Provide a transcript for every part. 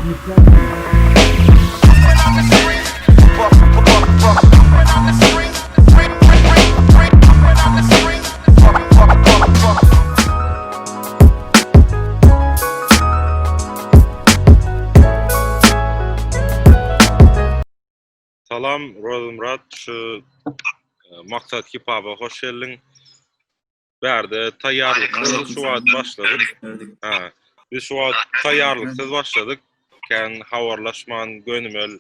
Salam Rozymyrat şu Maksat Hip Hop'a hoş geldiň. Bärde taýýarlyksyz şu wagt başladyk. Ha. Biz şu wagt taýýarlyksyz başladyk. Kän habarlaşman gönümel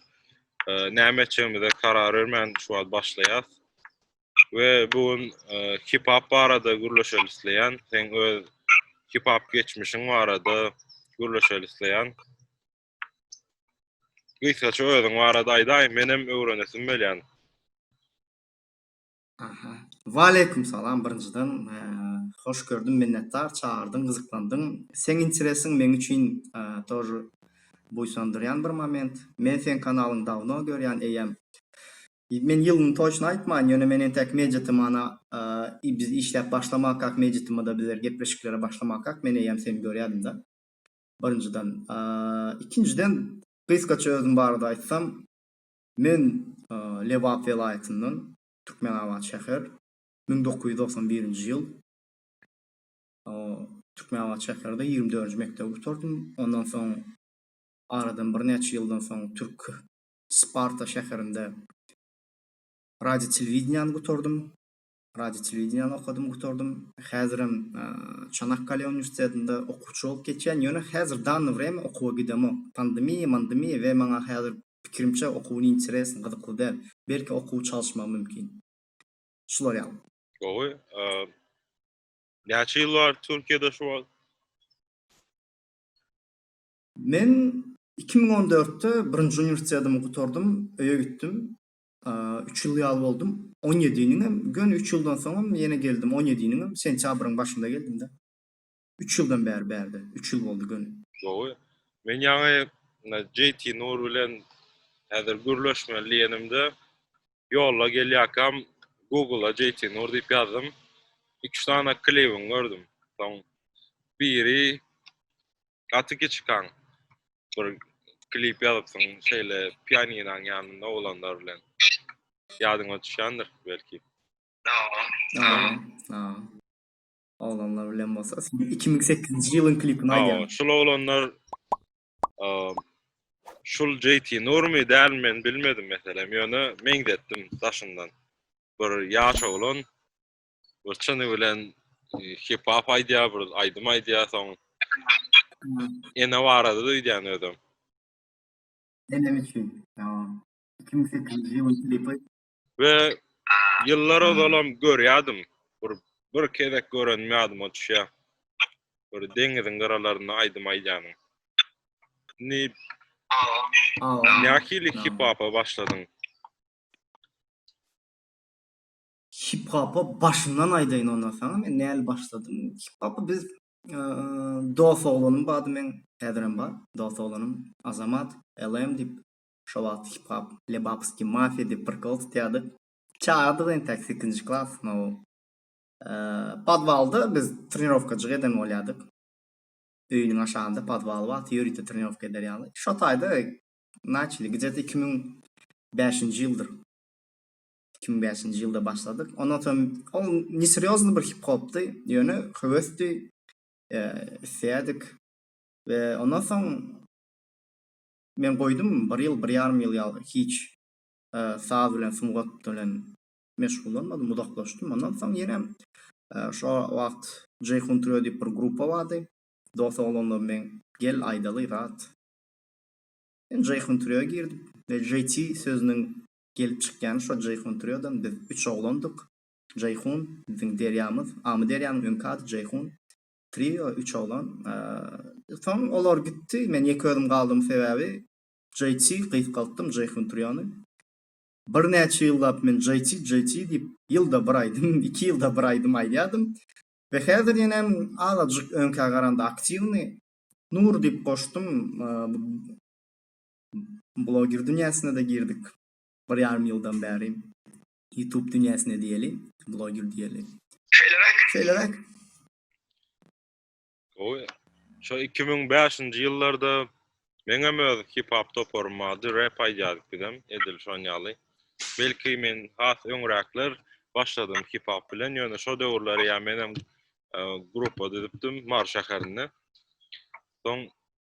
e, näme etjegimize karar bermän şu wagt başlaýas. We bu gün e, hip hop barada gürleşeli isleýän. Sen öz hip hop geçmişiň barada gürleşeli isleýän. Gysgaça özüň barada aýdaý, menem öwrenesim gelýän. Aha. Waleýkim salam birinjiden hoş gördüm minnetdar çagyrdyň gyzyklandyň seň interesiň meň üçin тоже buýsandyrýan bir moment men seň kanalyňy dawno görýän eýýäm men ýylyny toçno aýtmaýyn ýöne men entäk media tmana biz işläp başlamakak media tmada bizler gepleşiklere başlamakak men eýýäm seni görýädimda birinjiden ikinjiden gysgaça özüm barada aýtsam Men Lebap welaýatyndan, Türkmenabat şäher, 1991-nji ýyl Türkmenabat şäherde 24-nji mekdebi gutardym. Ondan soň aradan birnäçe ýyldan soň Türk Sparta şäherinde radio-telewideniýäni gutardym. Radio-telewideniýäni okadym, gutardym. Häzirem Çanakkale uniwersitetinde okuwçy bolup geçýän. Ýöne häzir danny wremýa okuwa gidemok. Pandemiýa, mandemiýa we maňa häzir pikirimçe okuw neinteresny, gyzykly däl. Belki okuwy çalyşmagym mümkin. Şular ýaly. Gowy. Näçe ýyl bar Türkiýede şu wagt? Men 2014-de birinji uniwersitetimi gutardym, öýe gitdim. Üç ýyl ýaly boldum. On ýediniňem, göni üç ýyldan soňam ýene geldim. On ýediniňem sentýabryň başynda geldim-de. Üç ýyldan bäri bärde. Üç ýyl boldy göni. Gowy. Men ýaňy JT Nur bilen häzir gürleşmeli diýenimde, ýolda gelýärkäm Google-a JT Nur diýip ýazdym. Iki-üç sany klibiňi gördüm. Soň biri gaty kiçikaň bir klip ýazypsyň şeýle pianinaň ýanynda oglanlar bilen. Ýadyňa düşýändir belki. Oglanlar bilen bolsa 2008-nji ýylyň klipini aýdýaň. Şul oglanlar şul JT Nurmy dälmi men bilmedim meselem ýöne meňzetdim daşyndan. Bir ýaş oglan Bir çyny bilen hip hop aýdýar, bir aýdym aýdýar, soň ene barada da öýdýän özem. Enem üçin. 2008-nji ýylyň klipi. We ýyllar ozalam görýärdim. Bir bir gezek görenim ýadyma düşýär. Bir deňiziň gyralarynda aýdym aýdýanyň. Indi nähili hip hopa başladyň? Hip hopa başyndan aýdaýyn onda saňa men näli başladym. Hip hopa biz dos oglanym bardy meň häzirem bar dos oglanym Azamat LM diýip şo wagt hip hop Lebapskiý mafiýa diýip prikol tutýardyk. Çagadyk entäk sekizinji klas no podwalda biz trenirowkajyk eden bolýardyk. Öýüniň aşagynda podwal bardy ýörite trenirowka eder ýaly. Şo taýda načeli gde-to 2005-nji ýyldyr. 2005-nji ýylda başladyk. Ondan soň ol neserýozny bir hip-hopdy, ýöne höwesdi, isleýärdik. We ondan soň men goýdum, bir ýyl, bir ýarym ýyl ýaly hiç saz bilen, sungat bilen meşgullanmadym, uzaklaşdym. Ondan soň ýene şo wagt Jeýhun Trio diýip bir gruppa bardy. Dos oglanlar meň gel aýdaly zat. Men Jeýhun Trio girdim we JT sözüniň Gelip çykýany şo Jeýhun Triodan biz üç oglandyk. Jeýhun biziň derýamyz, Amyderýanyň öňki ady Jeýhun. Trio üç oglan. Soň olar gitdi, men ýeke özüm galdym sebäbi JT gysgaltdym Jeýhun Triony. Birnäçe ýyllap men JT JT diýip ýylda bir aýdym, iki ýylda bir aýdym aýdýardym. We häzir ýenem azajyk öňkä garanda aktiwnyý Nur diýip goşdum. Bloger dünýäsine-de girdik. Bir ýarym ýyldan bäri YouTube dünýäsine diýeli, bloger diýeli. Şeýleräk. Şeýleräk. Gowy. Şo 2005-nji ýyllarda Meňem öz hip-hop toparym bardy, rap aýdýardyk bizem, edil şon ýaly. Belki men has öňräkler başladym hip-hop bilen, ýöne şo döwürler ýa menem gruppa düzüpdim Mary şäherinde. Soň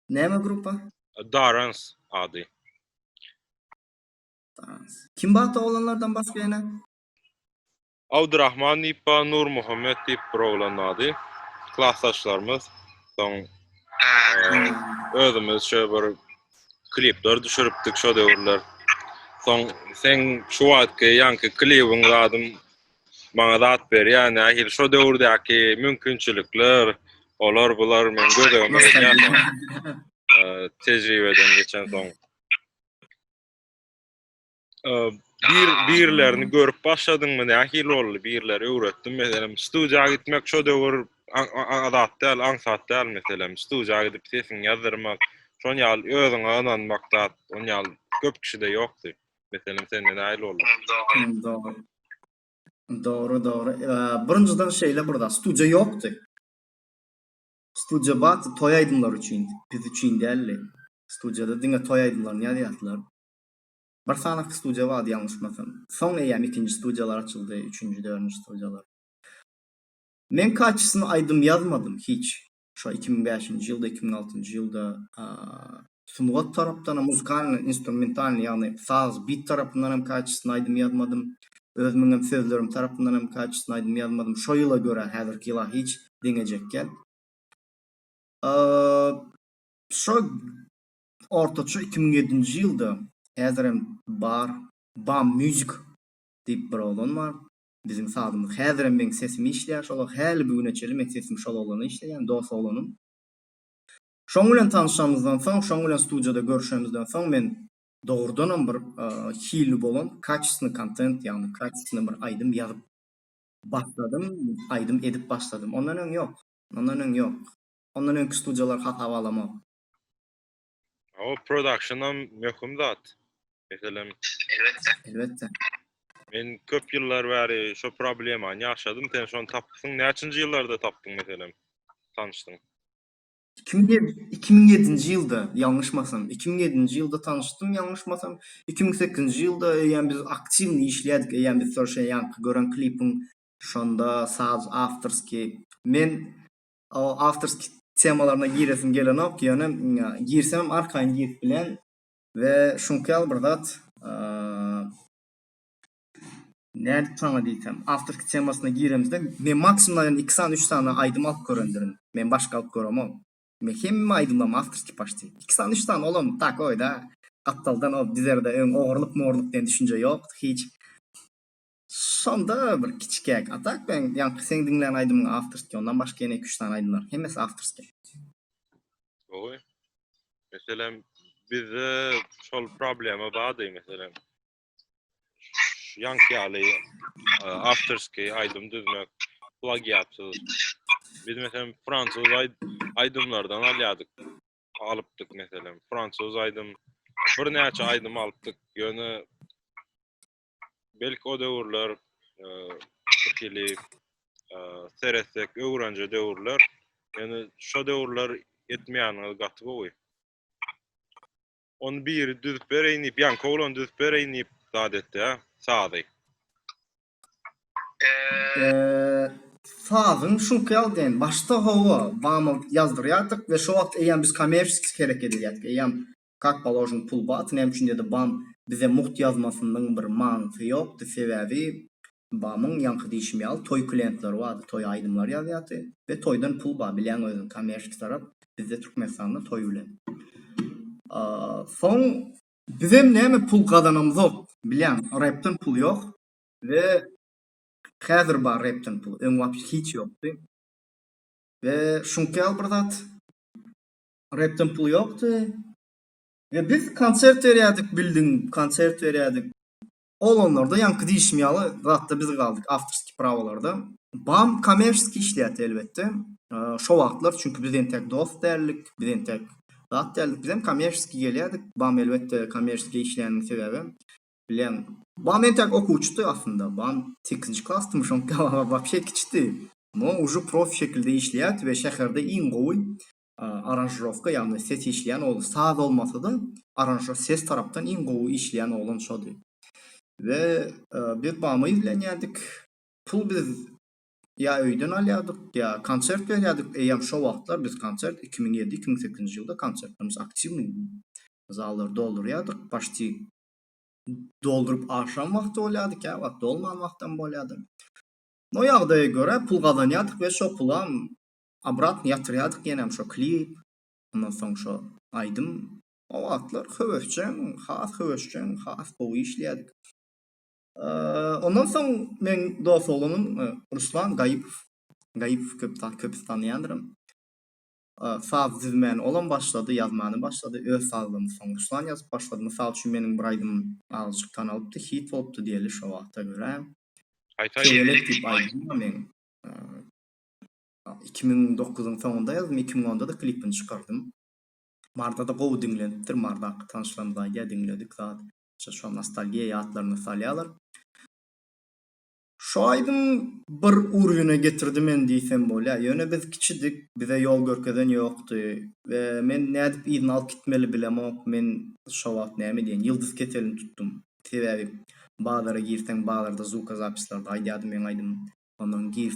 Näme gruppa? Darans ady. Darans. Kim bardy oglanlardan başga ýene? Abdurahman diýip bar, Nurmuhammet diýip bir oglan bardy. Klasdaşlarymyz. Soň özümiz şo bir klipler düşüripdik şo döwürler. Soň seň şu wagtky ýaňky klibiň zadym maňa zat berýär, nähili şo döwürdäki mümkinçilikler, olar bular meň göz öňüme gelýär soň. Tejribeden geçensoň. Bir birlerini görüp başladyňmy nähili boldy birleri öwretdim meselem studiýa gitmek şo döwür azat däl aňsat däl meselem studiýa gidip sesiňi ýazdyrmak şon ýaly özüňe ynanmak zat on ýaly köp kişide ýokdy meselem sende nähili boldy Dogry. Dogry dogry. Birinjiden şeýle bir zat studiýa ýokdy. Studiýa bardy toý aýdymlary üçin biz üçin däldi. Studiýada diňe toý aýdymlaryny ýazýardylar. Bir sanaky studiýa bardy ýalňyşmasam. Soň eýýäm ikinji studiýalar açyldy, üçünji, dördünji studiýalar. Men kaçysyny aýdym ýazmadym hiç. Şo 2005-nji ýylda, 2006-njy ýylda sungat tarapdanam, muzykalnyý, instrumentalnyý, ýagny saz, bit tarapyndan hem kaçysyny aýdym ýazmadym. Özümiňem sözlerim tarapyndan hem kaçysyny aýdym ýazmadym. Şo ýyla görä häzirki ýyla hiç deňejek gel. Şo Ortaça 2007-nji ýylda häzirem bar Bam Music diýip bir oglan bar. Biziň sazymyz häzirem meň sesimi işleýär şol häli bu güne çenli meň sesim şol oglana işleýän dos oglanym. Şoň bilen tanyşanymyzdan soň şoň bilen studiýada görüşemizden soň men dogrudanam bir hilli bolan kaçestnyý kontent ýagny kaçestnyý bir aýdym ýazyp başladym aýdym edip başladym. Ondan öň ýok. Ondan öň ýok. Ondan öňki studiýalary hasaba alamok. O productionam möhüm zat. Meselem, Elbetde. Elbetde. Men köp ýyllar bäri şo problemany ýaşadym. Sen şony tapypsyň. Näçinji ýyllarda tapdyň meselem? Tanyşdyň. 2007-nji ýylda, ýalňyşmasam, 2007-nji ýylda tanyşdym, ýalňyşmasam, 2008-nji ýylda eýýäm biz aktiwnyý işleýärdik, eýýäm biz şol şeý ýaňky gören klipiň şonda saz awtorskiý. Men O awtorskiý temalaryna giresim gelenok, ýöne girsemem arkaýyn girip bilýän we şuňky ýaly bir zat nädip saňa diýsem, awtorskiý temasyna giremizde men maksimum naýan iki sany üç sany aýdym alyp görendirin. Men başga alyp göremok. Men hemme aýdymlarym awtorskiý paçti. Iki sany üç sany olam takoý da gapdaldan o bizlerde öň ogurlyk mogurlyk diýen düşünje ýokdy hiç. Şonda bir kiçikäk. A tak ben ýaňky seň diňlän aýdymyň awtorskiý, ondan başga ýene iki-üç sany aýdym bar. Hemmesi awtorskiý. Gowy. Meselem, bizde şol problema bardy, meselem. Ýaňky ýaly awtorskiý aýdym düzmek, plagiatsyz. Biz meselem fransuz aýdymlardan alýardyk. Alypdyk meselem. Fransuz aýdym, birnäçe aýdym alypdyk. Ýöne Belki o döwürler bir hili seretsek öwrenje döwürler. Ýöne şo döwürler etmeýäniňiz gaty gowy. Ony biri düzüp bereýin diýip, ýaňky oglan düzüp bereýin diýip zat etdi, ha, sazy. Sazyň şuňky ýaly diýen, başda hawa, bamy ýazdyrýardyk we şo wagt eýýäm biz kommerçeskiý hereket edýärdik, eýýäm Kak položen pul bat näme üçin dedi bam bize mugt ýazmasynyň bir manysy ýokdy sebäbi bamyň ýaňky diýşim ýaly toý klientleri bardy toý aýdymlar ýazýardy we toýdan pul bar bilýäň özüň kommerçeski tarap bizde türkmenistanda toý bilen soň bizem näme pul gazanamzok bilýäň repden pul ýok we häzir bar repden pul öň wapşe hiç ýokdy we şuňky ýaly bir zat Repden pul ýokdy. We biz konsert berýärdik, bildiň, konsert berýärdik. Oglanlarda ýaňky diýşim ýaly zatda biz galdyk, awtorskiý prawalarda. Bam kommerçeskiý işleýärdi elbetde. Şo wagtlar çünki biz entek dost däldik, biz entek zat däldik. Bizem kommerçeskiý gelýärdik. Bam elbetde kommerçeskiý işleýäniniň sebäbem bilýäň. Bam entek okuwçydy aslynda. Bam sekizinji klasdymy şoňka wapşe kiçidi. No uje profi şekilde işleýärdi we şäherde iň gowy. Aranžirowka ýagny ses işleýän oglan saz bolmasa-da aranžir ses tarapdan iň gowy işleýän oglan şody. We biz Bamy ýüzlenýärdik. Pul biz ýa öýden alýardyk, ýa konsert berýärdik. Eýýäm şo wagtlar biz konsert 2007, 2008-nji ýylda konsertlerimiz aktiwnyý zallary doldurýardyk. Paçti dolduryp aşan wagty bolýardy, käwagt dolman wagtam bolýardy. No ýagdaýa görä pul gazanýardyk we şo pulam obratno ýatyrýardyk ýenem şo klip, ondan soň şo aýdym. O wagtlar höwesjeň, has höwesjeň, has gowy işleýärdik. Ondan soň meň dost oglanym Ruslan Gaýypow, Gaýypow köp köpüsi tanaýandyram. Saz düzmäni olam başlady, ýazmany başlady. Öz sazlaryny soň Ruslan ýazyp başlady. Mysal üçin meniň bir aýdymym azajyk tanalypdy, hit bolupdy diýeli şo wagta görä. Haýsy aýdym? Kebelek diýip aýdym bar meň. 2009-yň soňunda ýazdym, 2010-da-da klipini çykardym. Marda-da gowy diňlenipdir, Mardaky tanyşlarymyz aýdýar diňledik zat. Şo nostalgiýa ýatlaryna salýarlar. Şo aýdym bir urwine getirdi meni diýsem bolýar. Ýöne biz kiçidik, bize ýol görkezen ýokdy we men nädip yzyna alyp gitmeli bilemok. Men şo wagt näme diýen, ýyldyz keselini tutdum. Sebäbi bazara girseň bazarda zvukozapislarda aýdýardy meň aýdymym. Ondan gir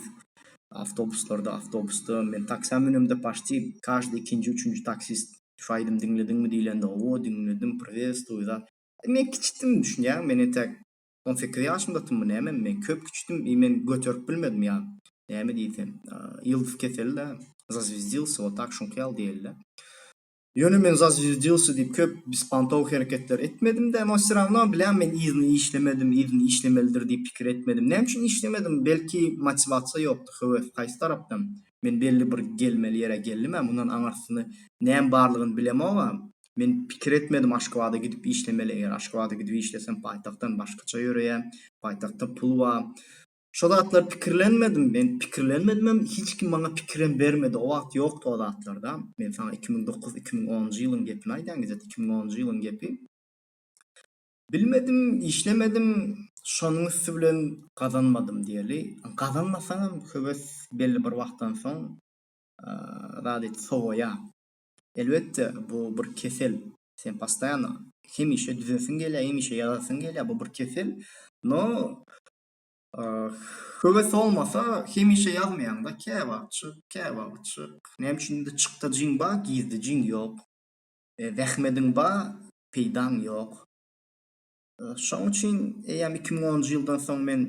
awtobuslarda awtobusda men taksä münemde paçti každyý ikinji üçünji taksist şu aýdym diňlediňmi diýlende owo diňledim priwestwuý zat. Men kiçidim düşünýäňmi men entäk 18 ýaşymdatymmy nämemi men köp kiçidim i men göterip bilmedim ýa näme diýsem ýyldyz keseli-dä zazwezdilsi wot tak şuňky ýaly diýeli-dä. Ýöne men zazwezdilsi diýip köp bespontow hereketler etmedim-dä no vse rawno bilýän men yzyny işlemedim yzyny işlemelidir diýip pikir etmedim. Näme üçin işlemedim belki motiwasiýa ýokdy höwes haýsy tarapdan men belli bir gelmeli ýere geldim-ä mundan aňyrsyny näme barlygyny bilemog-a Men pikir etmedim Aşgabada gidip işlemeli, eger Aşgabada gidip işlesem paýtagtdan başgaça ýöreýän, paýtagtda pul bar. Şo zatlary pikirlenmedim, men pikirlenmedimem, hiç kim maňa pikirem bermedi, o wagt ýokdy o zatlar-da. Men saňa 2009, 2010-njy ýylyň gepini aýdýan, gizet 2010-njy ýylyň gepi. Bilmedim, işlemedim, şonuň üsti bilen gazanmadym diýeli. Gazanmasaňam höwes belli bir wagtdan soň zat et sowaýar. Elbetde, bu bir kesel. Sen postoýanno hemişe düzesiň gelýär, hemişe ýazasyň gelýär, bu bir kesel. No, höwes bolmasa hemişe ýazmaýaň-da, käwagt çyk, käwagt çyk. Näme üçin indi çykdajyň bar, girdejiň ýok. Zähmediň bar, peýdaň ýok. Şonuň üçin eýýäm 2010-njy ýyldan soň men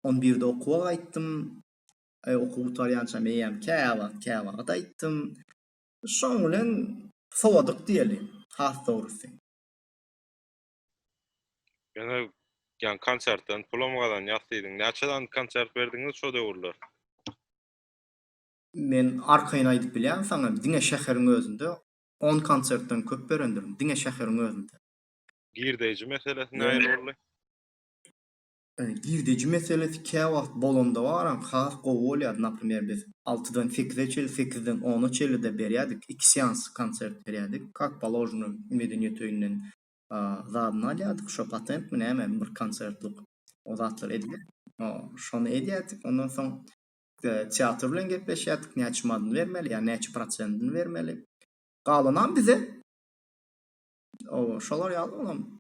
on birde okuwa gaýtdym. Okuw gutarýançam eýýäm käwagt, käwagt aýtdym. Şoň bilen sowadyk diýeli, has dogrusy. Ýöne ýaňy konsertden pulam gazanýas diýdiň. Näçe sany konsert berdiňiz şo döwürler? Men arkaýyn aýdyp bilýän saňa, diňe şäheriň özünde on konsertden köp berendirin, diňe şäheriň özünde. Girdeýji meselesi nähili boldy? Girdeji meselesi käwagt bolanda baram has gowy bolýardy, naprimer biz altydan sekize çenli, sekizden ona çenli-de berýärdik, iki seans konsert berýärdik, kak položeno medeniýet öýünden zadyny alýardyk, şo patentmi näme bir konsertlik o zatlary edýär, şony edýärdik, ondan soň teatr bilen gepleşýärdik, näçe madyny bermeli ýa näçe prosentini bermeli, galanam bize, şolar ýaly olam.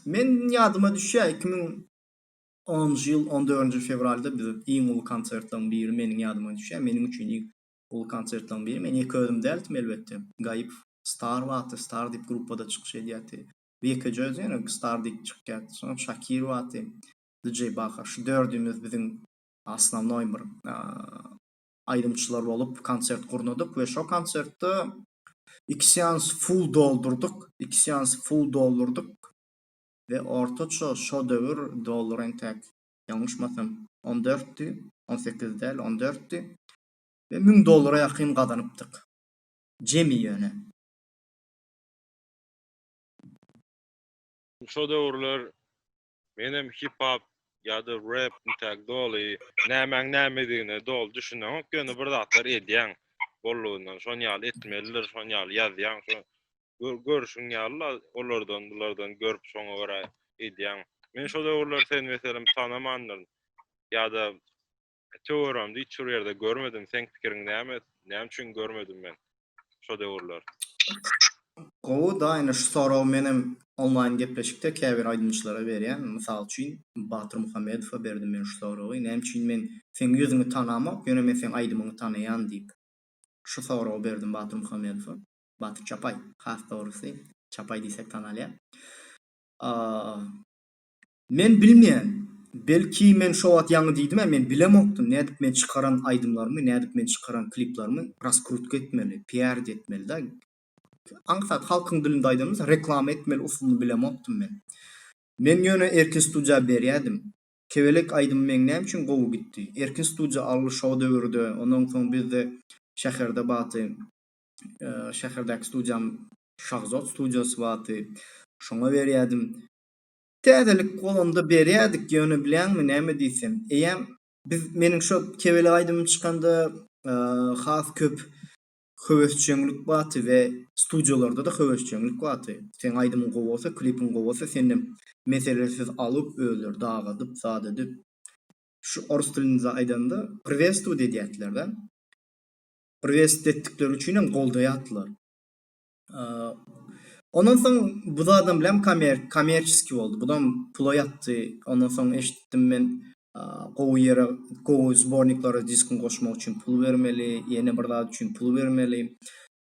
Men ýadyma düşýär, 2010-njy ýyl 14-nji fewralda biz iň uly konsertleriň biri meniň ýadyma düşýär. Meniň üçin iň uly konsertleriň biri. Men ýeke özüm däldim elbetde. Gaýyp Star bardy, Star diýip gruppada çykyş edýärdi. Ýekeje özi ýöne Star diýip çykýardy. Soň Şakir bardy, DJ Bahar. Şu dördümiz biziň osnownoý bir aýdymçylar bolup konsert gurnadyk we şo konsertde iki seans full doldurdyk, iki seans full doldurdyk we ortaça şo döwür dollar entäk ýalňyşmasam on dörtdi, on sekiz däl, on dörtdi we müň dollara ýakyn gazanypdyk. Jemi ýöne. Şo döwürler Menem hip hop ýa-da rap intäk doly nämäň nämedigine doly düşüneňok, ýöne bir zatlar edýäň bollugyndan şon ýaly etmelidir, şon ýaly ýazýaň, şo görüşüň ýaly-la olardan bulardan görüp şoňa görä edýäň. Men şo döwürler seni meselem tanamandyryn ýa-da töweregimde hiç bir ýerde görmedim. Seň pikiriň näme? Näme üçin görmedim men? Şo döwürler. Gowy da ine şu soragy menem onlaýn gepleşikde käbir aýdymçylara berýän. Mysal üçin Batyr Muhammedowa berdim men şu soragy. Näme üçin men seň ýüzüňi tanamok, ýöne men seň aýdymyňy tanaýan diýip. Şu soragy berdim Batyr Muhammedowa. Batyr Çapaý has dogrusy. Çapaý diýsek tanalýar. Men bilmeýän. Belki men şo wagt ýaňy diýdim-ä men bilemokdym nädip men çykaran aýdymlarymy, nädip men çykaran kliplerimi raskrutka etmeli, piarit etmeli-dä. Aňsat halkyň dilinde aýdanymyzda reklama etmeli usulyny bilemokdym men. Men ýöne Erkin studiýa berýädim. Kebelek aýdymy meň näme üçin gowy gitdi? Erkin studiýa aldy şo döwürde, ondan soň bizde şäherde bardy. Şäherdäki studiýam Şahzod studiýasy bardy. Şoňa berýädim. Täzelik bolanda berýädik, ýöne bilýäňmi näme diýsem, eýýäm biz meniň şo Kebelek aýdymym çykanda has köp höwesjeňlik bardy we studiýalarda-da höwesjeňlik bardy. Seň aýdymyň gowy bolsa, klipiň gowy bolsa senden meselesiz alyp özleri dagadyp, zat edip, şu orus dilinde aýdanda priwestwowat edýärdiler-de. Priwestwowat etdikleri üçinem goldaýardylar. Ondan soň bu zadam bilen kommerçeskiý boldy. Budam pula ýatdy. Ondan soň eşitdim men gowy ýere gowy zborniklara diskiň goşmak üçin pul bermeli, ýene bir zat üçin pul bermeli.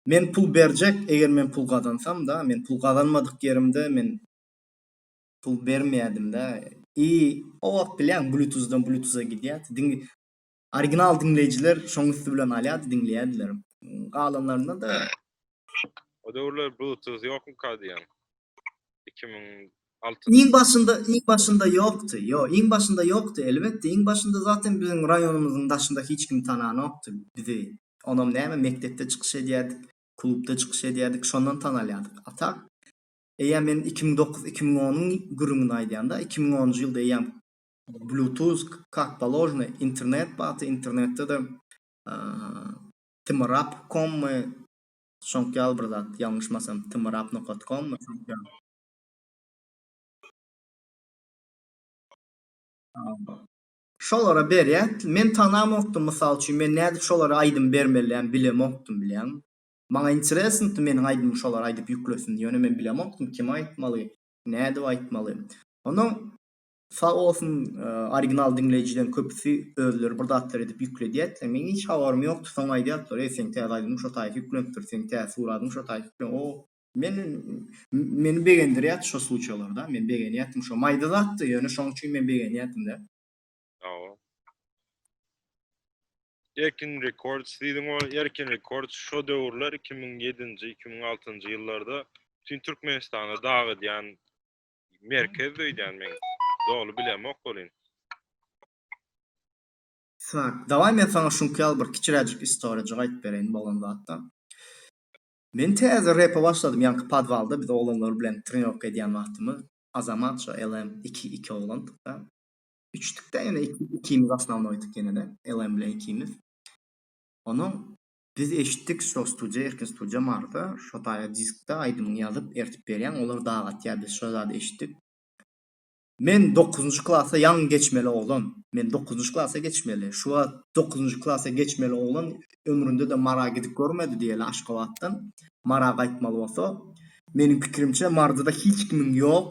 Men pul berjek, eger men pul gazansam-da, men pul gazanmadyk ýerimde men pul bermeýärdim-de. I o wagt bilýäň bluetooth-dan bluetooth-a gidýärdi. Diňe Original diňleýjiler şoň üsti bilen alýardy, diňleýärdiler. Galanlarynda-da O döwürler Bluetooth ýokmyka diýýän. 2006 Iň başynda, iň başynda ýokdy. Ýo, iň başynda ýokdy, elbetde. Iň başynda zaten biziň raýonymyzyň daşynda hiç kim tananokdy bizi. Onam näme, mekdepde çykyş edýärdik, klubda çykyş edýärdik, şondan tanalýardyk. A tak, eýýäm men 2009, 2010-yň gürrüňini aýdýan-da, 2010-njy ýylda eýýäm Bluetooth kak položno internet bardy internetde-de tmrap kommy şoňky ýaly bir zat ýalňyşmasam tmrap nokat kommy şoňky ýaly. Şolara berýät men tanamokdym mysal üçin men nädip şolara aýdym bermeliäm bilemokdym bilýäňmi maňa interesnydy meniň aýdymymy şolar aýdyp ýüklesin ýöne men bilemokdym kime aýtmaly nädip aýtmaly onnoň Sag bolsun original diňleýjiden köpüsi özleri bir zatlar edip ýükledýätler meň hiç habarym ýokdy soň aýdýardylar eý seň täze aýdymyň şo taýy ýüklenipdir seň täze suradyň şo taýy ýüklen o men meni begendirýärdi şo sluçalarda men begenýärdim şo maýda zatdy ýöne şoň üçin men begenýärdim-de. Hawa. Erkin Records diýdiň ol Erkin Records şo döwürler 2007-nji 2006-njy ýyllarda bütin Türkmenistana dagydýan Merkez öýdýän men. Doly bilemok welin. Tak, dawaý men saňa şuňky ýaly bir kiçiräjik istoriýajyk aýdyp bereýin bolan zatdan. Men täze repe başladym ýaňky podwalda biz oglanlar bilen trenirowka edýän wagtymyz Azamat şo LM iki iki oglandyk-da. Üçdük-dä ýöne ikimiz osnownoýdyk ýene-de LM bilen ikimiz. Onuň Biz eşitdik şo studiýa erkin studiýa barda şo taýa diskde aýdymyňy ýazyp ertip berýäň olar dagatýar biz şo zady eşitdik. Men dokuzynjy klasa ýaňy geçmeli oglan men dokuzynjy klasa geçmeli şu wagt dokuzynjy klasa geçmeli oglan ömründe-de Mara gidip görmedi diýeli Aşgabatdan Mara gaýtmaly bolsa meniň pikirimçe Maryda-da hiç kimiň ýok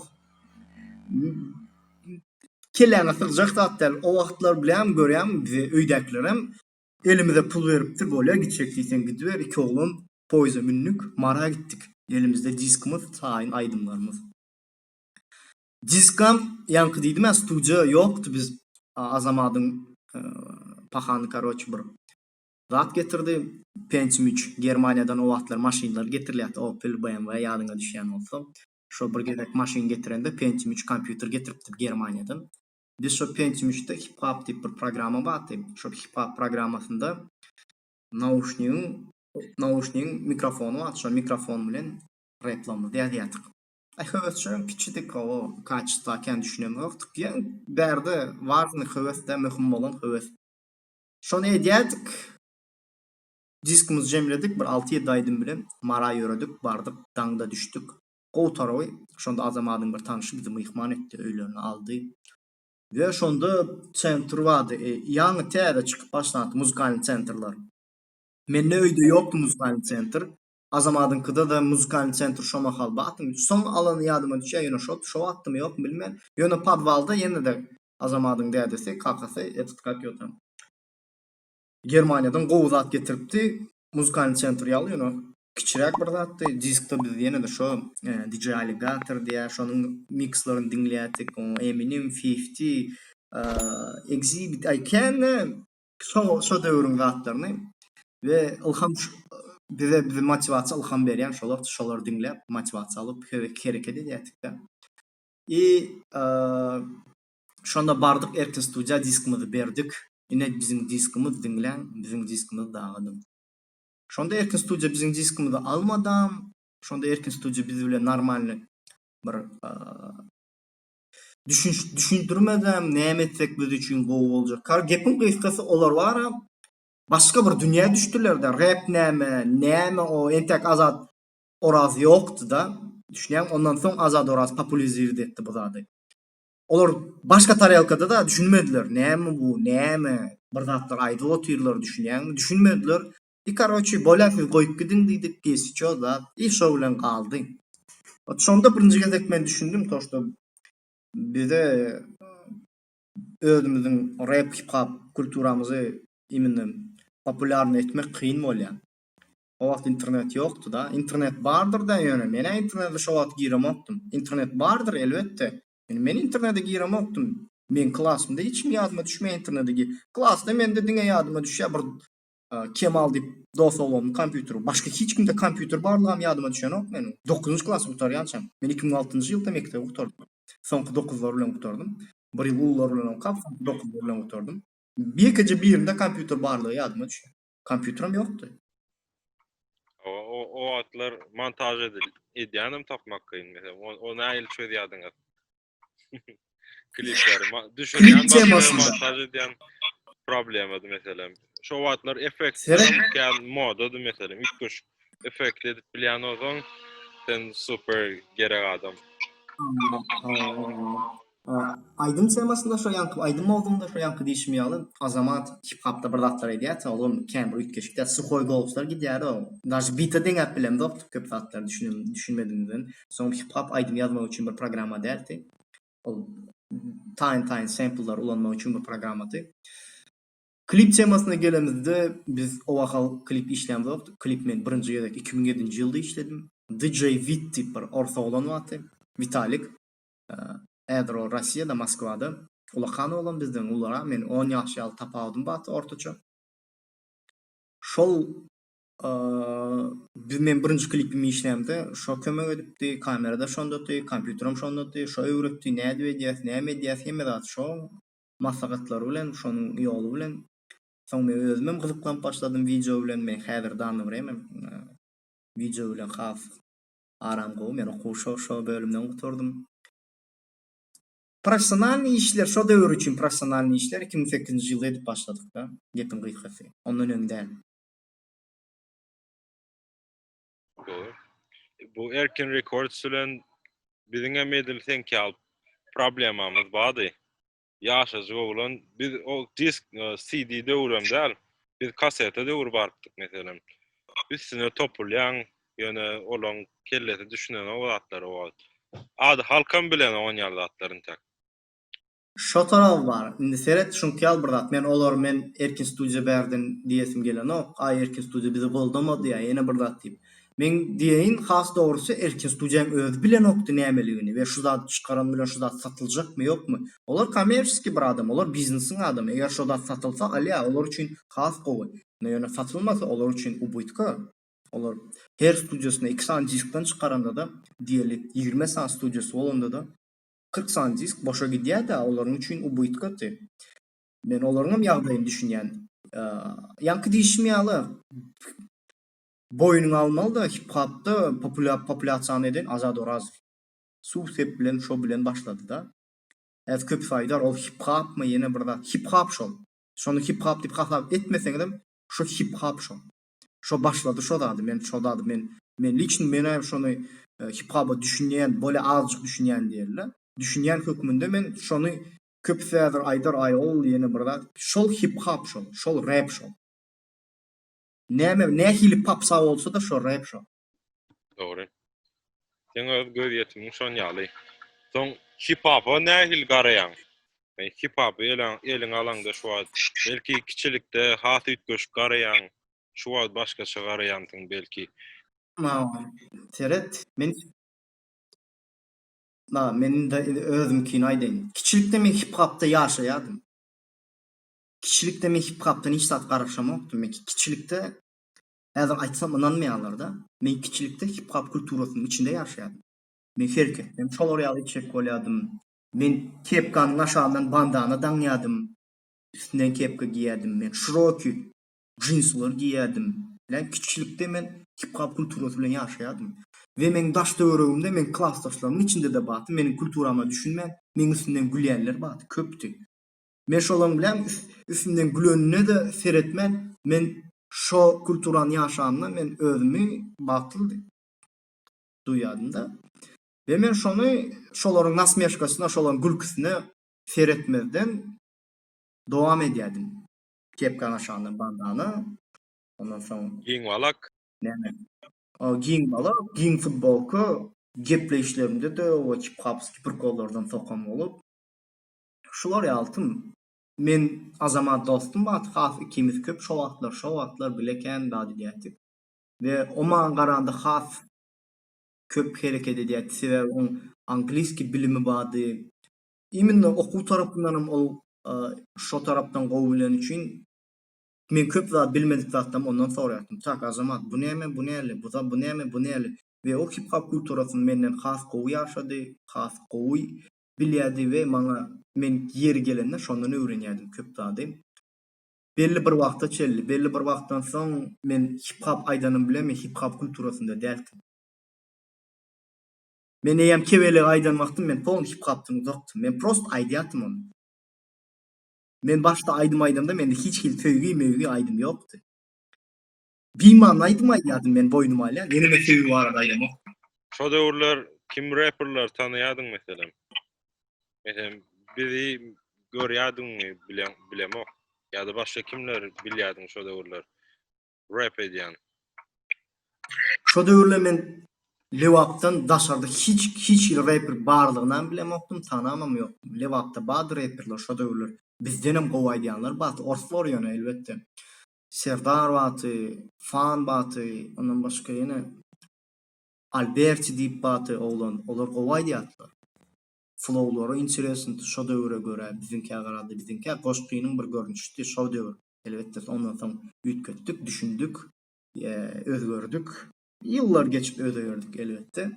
kelläňe sygjak zat däl o wagtlar bilýäňmi görýäňmi bizi öýdäkilerem Elimize pul beripdir, bolýa gitjek diýseň gidiber, iki oglan poýeza mündük, Mara gitdik. Elimizde diskimiz, taýyn aýdymlarymyz. Diskam ýaňky diýdim-ä studiýa ýokdy biz Azamadyň pahany karoçe bir zat getirdi. Pentium üç Germaniýadan o wagtlar maşynlar getirilýärdi, Opel, BMW ýadyňa düşýän bolsa. Şo bir gezek maşyn getirende Pentium üç kompýuter getiripdir Germaniýadan. Biz şo Pentium üçde Hip Hop diýip bir programma bardy. Şo Hip Hop programmasynda nauşnigiň nauşnigiň mikrofony bardy. Şo mikrofon bilen replamyzy ýazýardyk. Aý höwesjeň kiçidik o kaçestwa kän düşünemzokdyk. Ýöne bärde wažnyý höwes-dä möhüm bolan höwes. Şony edýärdik. Diskimizi jemledik bir alty-ýedi aýdym bilen Mara ýöredik, bardyk, daňda düşdük. Gowy taraby, şonda Azamadyň bir tanyşy bizi myhman etdi, öýlerine aldy. We şonda sentr bardy, ýaňy täze çykyp başlandy muzykalnyý sentrler. Mende öýde ýokdy muzykalnyý sentr. Azamadyňkyda-da muzykalnyý sentr şo mahal bardy. Soň alany ýadyma düşýär, ýöne şo şo wagtdymy ýokmy bilmen. Ýöne podwalda ýene-de Azamadyň dädesi, kakasy, etit kak ýo tam. Germaniýadan gowy zat getiripdi. Muzykalnyý sentr ýaly ýöne kiçiräk bir zatdy. Diskde biz ýene-de şo DJ Alligator diýýär, şonuň mikslaryny diňleýärdik. Eminem, Fifty, Exhibit, aý kän-de Şo şo döwrüň zatlaryny we ylham bize bize motiwasiýa ylham berýän şolar şolary diňläp motiwasiýa alyp hereket edýärdik-de. I şonda bardyk erkin studiýa diskimizi berdik. Ine biziň diskimiz diňläň, biziň diskimizi dagadyň. Şonda erkin studiýa biziň diskimizi almadam. Şonda erkin studiýa biz bilen normalny bir Düşünş düşündirmedem näme etsek biz üçin gowy boljak. Kar gepiň gysgasy olar bara başga bir dünýä düşdülerde rap näme näme o entek Azat Oraz ýokdyda düşünýäňmi ondan soň Azat Oraz populizirdi etdi bu zady. Olar başga tarelkada-da düşünmediler näme bu näme bir zatlar aýdyp otyrlar düşünýäňmi düşünmediler i karoçi bolýa siz goýup gidiň diýdik ýesi ço zat i şo bilen galdy. Ot şonda birinji gezek men düşündim to şto bize özümiziň rep hip hop kulturamyzy imенно populýarny etmek kyn bolýar. O wagt internet ýokdy-da. Internet bardyr-da ýöne men-ä internete şo wagt giremokdym. Internet bardyr elbetde. Ýöne men internete giremokdym. Meň klasymda hiç kim ýadyma düşmeýär internete gir. Klasda mende diňe ýadyma düşýär bir Kemal diýip dos oglanymyň kompýuteri. Başga hiç kimde kompýuter barlygam ýadyma düşenok meniň. Dokuzynjy klasy gutarýançam. Men 2006-njy ýylda mekdebi gutardym. Soňky dokuzlar bilen gutardym. Bir ýyl ulular bilen okap, soňky dokuzlar bilen gutardym. Ýekeje birinde kompýuter barlygy ýadyma düşýär. Kompýuterim ýokdy. O, o, o wagtlar montaž edil, edýänem tapmak kyn meselem. O, o nähili çözýärdiňiz? Klipleri düşürýän Klip temasynda. montaž edýän problemady meselem. Şo wagtlar effekt kän modady meselem. Üýtgeşik effekt edip bilýän bolsaň, sen super gerek adam. Aýdym temasynda şo ýaňky aýdym mowzugynda şo ýaňky diýşim ýaly Azamat hip hopda bir zatlar edýärdi, olam kän bir üýtgeşik däl, suhoý goloslar gidýärdi o. Daže bite deňäp bilemzokdyk köp zatlary düşünmedigimizden. Soň hip hop aýdym ýazmak üçin bir programma däldi. Ol taýyn-taýyn sempllary ulanmak üçin bir programmady. Klip temasyna gelemizde biz o wahal klip işlämzokdyk. Klip men birinji gezek 2007-nji ýylda işledim. DJ Wit diýip bir ors oglan bardy. Witalik. Häzir ol Rossiýada, Moskwada. Ulakan oglan bizden ulurak. Men on ýaş ýaly tapawudym bardy ortaça. Şol Biz men birinji klipimi işlämde şo kömek edipdi, kamerada şondady, kompýuterim şondady, şo öwretdi, nädip edýäs, näme edýäs, hemme zat şoň maslahatlary bilen, şonuň ýoly bilen. Soň men özümem gyzyklanyp başladym wideo bilen, men häzir danny vremem wideo bilen has aram gowy, men okuwy şo şo bölümden gutardym. Professionalnyý işler şo döwür üçin professionalnyý işler 2008-nji ýylda edip başladyk-da, gepiň gysgasy, ondan öň däl. Gowy. Bu Erkin Records bilen biziň hem edil seňki ýaly problemamyz bardy. Ýaşajyk oglan biz o disk e, CD döwrem däl. Biz kaseta döwri barypdyk meselem. Üstüne topulýaň, ýöne olaň kellesi düşünenok o zatlara o wagt. Ady halkam bilenok on ýaly zatlary intäk. Şo taraby bar. Indi seret şuňky ýaly bir zat. Men olary men Erkin studiýa bärden diýesim gelenok. Aý Erkin studiýa bizi goldamady ýa ýene bir zat diýip. Meň diýeýin has dogrusy Erkin studiýaň özi bilenokdy nämeligini we şu zady çykaran bilen şu zat satyljakmy ýokmy. Olar kommerçeskiý bir adam olar biznesiň adamy eger şo zat satylsa alýa olar üçin has gowy. Ýöne satylmasa olar üçin ubytka. Olar her studiýasynda iki sany diskden çykaranda-da diýeli 20 sany studiýasy bolanda-da 40 sany disk boşa gidýär-dä, olaryň üçin ubytkaty. Men olaryňam ýagdaýyny düşünýän. Ýaňky diýşim ýaly, boýnuňa almaly-da, hip-hopda populýasiýany eden Azat Orazow. Suw sep bilen şo bilen başlady-da. Häzir köpüsi aýdar, ol hip-hopmy, ýene bir zat. Hip-hop şol. Şony hip-hop diýip hasap etmeseňizem, şo hip-hop şol. Şo başlady şo zady men şo zady men men liçno menem şony hip hopa düşünýän bolýa azjyk düşünýän diýeli. Düşünýän hökmünde men şony köpüsi häzir aýdar aý ol ýene bir zat şol hip hop şol şol rep şol. Näme nähili popsa bolsada şo rep şol. Dogry. Seň öz gözýetimiň şon ýaly. Soň hip-hopa nähili garaýaň? Men hip-hopy eliňe alaňda şu wagt belki kiçilikde has üýtgeşik garaýaň, şu wagt başgaça garaýansyň belki. Seret, men Na, men indi özümkini aýdaýyn. Kiçilikde men hip-hopda ýaşaýardym. Kiçilikde men hip-hopdan hiç zat garaşamokdym. Men kiçilikde Häzir aýtsam ynanmaýarlar-da. Men kiçilikde hip-hop kulturasynyň içinde ýaşaýardym. Men hereketden şolar ýaly etjek bolýardym. Men kepkanyň aşagyndan bandana daňýardym. Üstünden kepka geýýärdim. Men şirokiý jinsiler geýýärdim. Bilen kiçilikde men hip-hop kulturasy bilen ýaşaýardym. We meň daş-töweregimde meň klasdaşlarymyň içinde-de bardy, meniň kulturama düşünmän, meň üstümden gülýänler bardy, köpdi. Men şolaň bilen üstümden gülenine-de seretmän, men şo kulturany ýaşanymda men özümi bagtly duýýardym-da. We men şony şolaryň nasmeşkasyna, şolaryň gülküsine seretmezden dowam edýärdim. Kepkaň aşagynda bandana, ondan soň Giň balak. Näme? Giň balak, giň futbolka, gepleýişlerimde-de o hip-hopskiý prikollardan sokan bolup. Şular ýaltym. Men Azamat dostum bardy has ikimiz köp şo wagtlar şo wagtlar bile kän zat edýärdik. We o maňa garanda has köp hereket edýärdi sebäbi oň angliski bilimi bardy. Imенно okuw tarapyndanam ol şo tarapdan gowy bileni üçin men köp zat bilmedik zatlarymy ondan soraýardym. Tak Azamat bu näme bu näli bu bu näme bu näli we o hip hop kulturasyny menden has gowy ýaşady has gowy bilýärdi we maňa men ýeri gelende şondan öwrenýärdim köp zady. Belli bir wagta çenli, belli bir wagtdan soň men hip-hop aýdanym bilen men hip-hop kulturasynda däldim. Men eýýäm kebelegi aýdan wagtym men polny hip-hopdan uzakdym. Men prosto aýdýardym ony. Men başda aýdym aýdamda mende hiç hili söýgi möýgi aýdym ýokdy. Bimany aýdym aýdýardym men boýnuma alýan, ýene men söýgi barada aýdamok. Şo döwürler kim reperleri tanaýardyň meselem? Meselem bizi görýärdiňmi bilemok. Ýa-da başga kimleri bilýärdiň şo döwürler rep edýän? Şo döwürler men Lebapdan daşarda hiç hiç hili reper barlygynam bilemokdym, tanamam ýokdum. Lebapda bardy reperler şo döwürler. Bizdenem gowy aýdýanlar bardy. Orslar ýöne elbetde. Serdar baty, Fan baty, ondan başga ýene Alberti diýip baty oglan, olar gowy aýdýardylar. Flowlary interesnydy şo döwüre görä biziňkä garanda biziňkä goşgynyň bir görnüşidi şo döwür. Elbetde ondan soň üýtgetdik, düşündik, özgerdik. Ýyllar geçip özgerdik elbetde.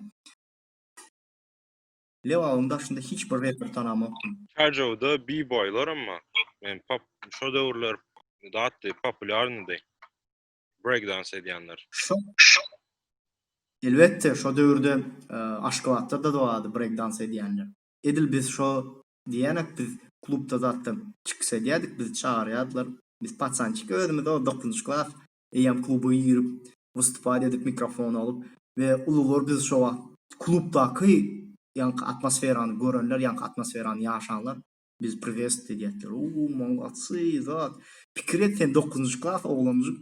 Lebabyň daşynda hiç bir reper tanamokdym. Çarjowda b-boýlaram bar. Men pop şo döwürler zatdy, populýarnydy. Break dans edýänler. Şo Elbetde, şo döwürde Aşgabatda-da bardy break dans edýänler. Edil biz şo diýýänek biz klubda zatda çykyş edýärdik, bizi çagyrýardylar. Biz paçançik özümiz o dokuzynjy klas Eýýäm kluba girip, wystupать edip mikrofon alyp we ulular biz şo wagt klubdaky ýaňky atmosferany görenler, ýaňky atmosferany ýaşanlar bizi priwestwt edýärdiler. Uuu, molodcy, zat. Pikir et sen dokuzynjy klas oglanjyk,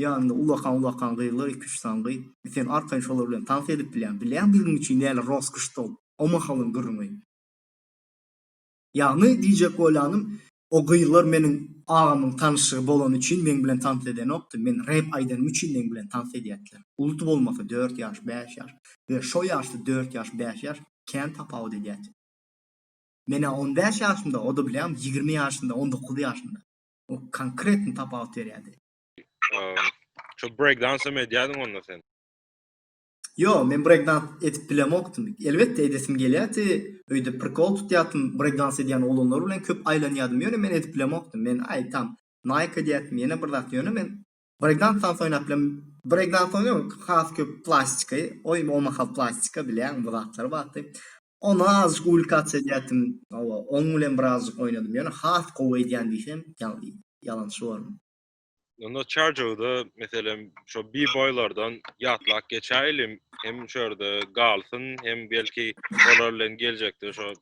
ýanyňda ulakan-ulakan gyzlar, iki-üç sany gyz, sen arkaýyn şolar bilen tans edip bilýäň. Bilýäňmi biziň üçin näle roskoşdy ol, o mahalyň gürrüňi. Ýagny diýjek bolýanym, o gyzlar meniň agamyň tanyşygy bolany üçin meň bilen tans edenokdy, men rep aýdanym üçin meň bilen tans edýärdiler. Ulusy bolmasa dört ýaş, bäş ýaş we şo ýaşda dört ýaş, bäş ýaş kän tapawut edýärdi. Men-ä on bäş ýaşymda, o-da bilýäňmi 20 ýaşynda, 19 ýaşynda. O konkretny tapawut berýärdi. Şo break dansam edýärdiň onda sen? Ýok, men break-dans edip bilemokdym. Elbetde edesim gelýärdi, öýde prikol tutýardym, break-dans edýän oglanlar bilen köp aýlanýardym, ýöne men edip bilemokdym. Men aý tam Nike edýärdim, ýene bir zat, ýöne men break-dans tans oýnap bilem, break-dans oýnamok, has köp plastika, oý o mahal plastika bilýäň bu zatlar bardy. Ony azajyk uwlikasiýa edýärdim, hawa, oň bilen birazajyk oýnadym, ýöne has gowy edýän diýsem, ýalançy bolaryn. Onda Çarjowda meselem şo b-boýlardan ýatlap geçäýlim, hem şu ýerde galsyn, hem belki olar bilen geljekde şo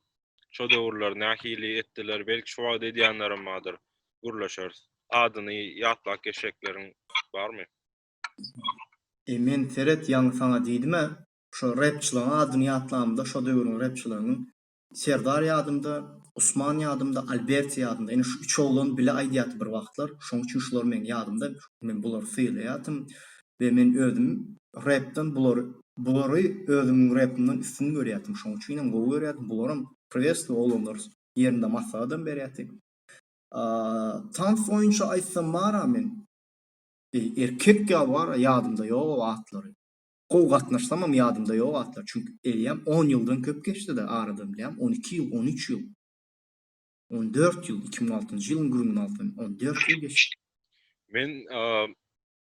şo döwürler nähili etdiler, belki şu wagt edýänlerem bardyr, gürleşeris. Adyny ýatlap geçjekleriň barmy? E men seret ýaňy saňa diýdim-ä, şo repçileň adyny ýatlamda şo döwrüň repçileriniň Serdar ýadymda, Usman ýadymda, Alberti ýadymda. Ine şu üç oglan bile aýdýardy bir wagtlar. Şoň üçin şular meň ýadymda. Men bulary sylaýardym we men özüm repden bulary bulary özümiň repimden üstün görýärdim. Şoň üçinem gowy görýärdim. Bularam priwestwiý oglanlar ýerinde maslahatam berýärdi. Tans boýunça aýtsam bar-a men erkek ýaly bar-a ýadymda ýog-ow atlary. Gowy gatnaşsamam ýadymda ýok atlar çünki eýýäm on ýyldan köp geçdida aradan bilýäňmi 12 ýyl 13 ýyl 14 ýyl 2006-njy ýylyň gürrüňini alsam 14 ýyl geçdi. Men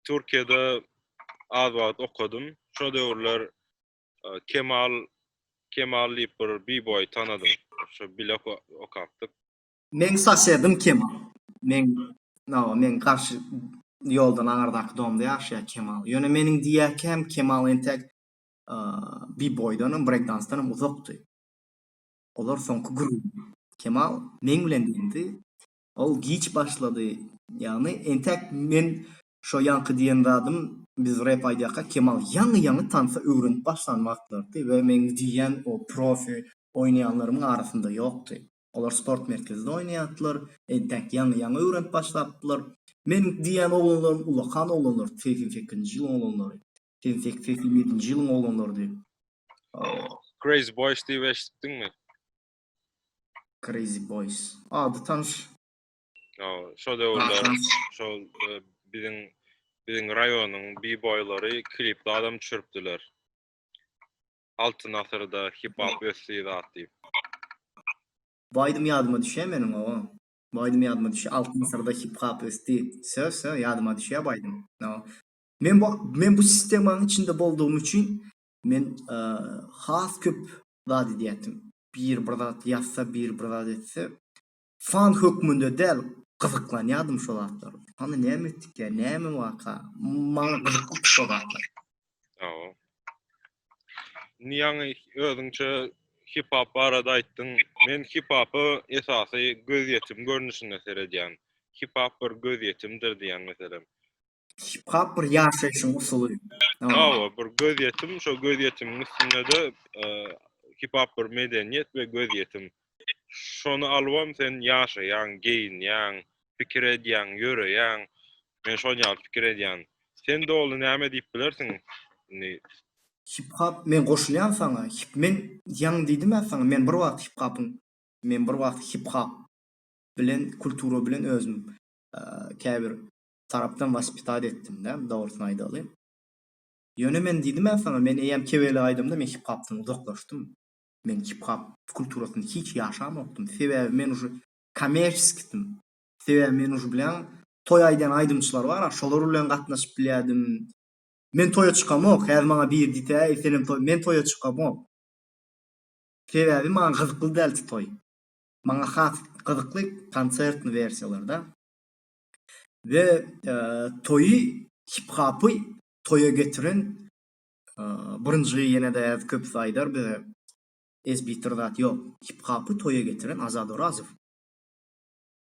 Türkiýede az wagt okadym. Şo döwürler Kemal Kemal diýip bir b-boý tanadym. Şo bile okapdyk. Meň sosedim Kemal. Meň hawa meň garşy ýoldan aňyrdaky domda ýaşaýar Kemal. Ýöne meniň diýýärkäm Kemal entek b-boýdanam breakdansdanam uzakdy. Olar soňky gürrüň. Kemal meň bilen deňdi. Ol giç başlady. Ýagny entek men şo ýaňky diýen zadym biz rep aýdýarka Kemal ýaňy-ýaňy tansa öwrenip başlan wagtlarydy we meň diýýän o profi oýnaýanlarymyň arasynda ýokdy. Olar sport merkezinde oýnaýardylar. Entäk ýaňy-ýaňy öwrenip başlapdylar. Meniň diýýän oglanlarym ullakan oglanlar, 88-nji ýylyň oglanlary. 88, 87-nji ýylyň oglanlarydy. Crazy Boys diýip eşitdiňmi? Crazy Boys. Ady tanyş. Şo döwürler şol e, biziň biziň raýonyň b-boýlary klipde adam düşüripdiler. Altyn asyrda hip hop ösdi zat diýip. Bu aýdym ýadyma düşýär meniň owa. Bu aýdym ýadyma düşýär. Altyn asyrda hip hop ösdi. Sö sö ýadyma düşýär bu aýdym. Men bu men bu sistemanyň içinde boldugym üçin men has köp zat edýärdim. Biri bir zat ýazsa, biri bir zat etse fan hökmünde däl gyzyklanýardym şo zatlara. Hany näme etdikkä, näme waka? Maňa gyzykly şo zatlar. Hawa. Indi ýaňy özüňçe hip hop barada aýtdyň. Men hip hopa esasy gözýetim görnüşinde seredýän. Hip hop bir gözýetimdir diýýän meselem. Hip hop bir ýaşaýşyň usuly. Hawa, bir gözýetim, şo gözýetimiň üstünde-de hip hop bir medeniýet we gözýetim. Şony alybam sen ýaşaýaň, geýinýäň, pikir edýäň, ýöreýäň. Men şon ýaly pikir edýän. Sen doly näme diýip bilersiň indi? Hip hop men goşulýan saňa. Hip men ýaňy diýdim-ä saňa, men bir wagt hip hopyň men bir wagt hip hop bilen kultura bilen özüm käbir tarapdan waspitat etdim-dä, dogrusyny aýdaly. Ýöne men diýdim-ä saňa, men eýýäm kebelek aýdymda men hip hopdan uzaklaşdym. Men hip hop kulturasyny hiç ýaşamokdym. Sebäbi men uje kommerçeskidim. Sebäbi men uje bilýäň, toý aýdýan aýdymçylar bar-a, şolar bilen gatnaşyp bilýärdim. Men toýa çykamok, häzir maňa biri diýse, äý senem toý, men toýa çykamok. Sebäbi maňa gyzykly däldi toý. Maňa has gyzykly konsertny wersiýalar-da. We toýy hip-hopy toýa getiren birinji ýene-de häzir köpüsi aýdar bize ezbitir zat ýok. Hip-hopy toýa getiren Azat Orazow.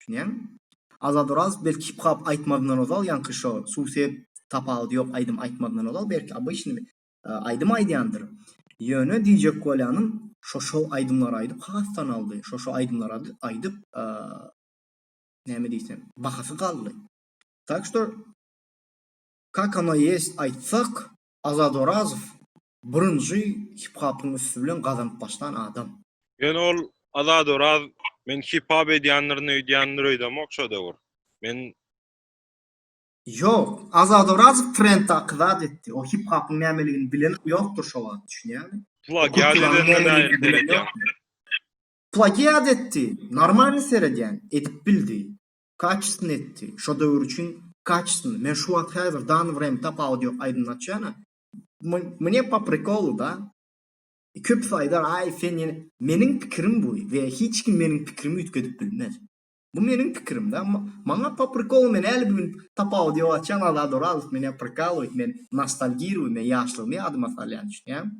Düşünýäňmi? Azat Orazow belki hip-hop aýtmazyndan ozal ýaňky şo suw sep tapawudy ýok aýdym aýtmazyndan ozal belki obyçnyý aýdym aýdýandyr. Ýöne diýjek bolýanym şo şol aýdymlary aýdyp has tanaldy. Şo şo aýdymlary aýdyp näme diýsem, bahasy galdy. Tak şto kak ono ýest aýtsak, Azat Orazow birinji hip-hopyň üsti bilen gazanyp başlan adam. Ýöne ol Azat Oraz men hip-hop edýändirin öýdýändir öýdemok şo döwür. Men Ýok, Azat Orazow trenddaky zat etdi. O hip-hopyň nämeligini bilen ýokdur şo wagt, düşünýäňmi? Plagiat edenine nähili seredýäň? Plagiat etdi. Normalny seredýän. Edip bildi. Kaçestny etdi. Şo döwür üçin kaçestny. Men şu wagt häzir dany vremya tapawudy ýok aýdymyny açýana. Mne po prikolu da. Köpüsi aýdar aý sen ýene meniň pikirim bu we hiç kim meniň pikirimi üýtgedip bilmez. Bu meniň pikirim da. Maňa po prikolu men häli bu gün tapawudy ýok açýan Azat Orazow meni prikalywaýt men nostalgiruýu men ýaşlygymy ýadyma salýan düşünýäňmi.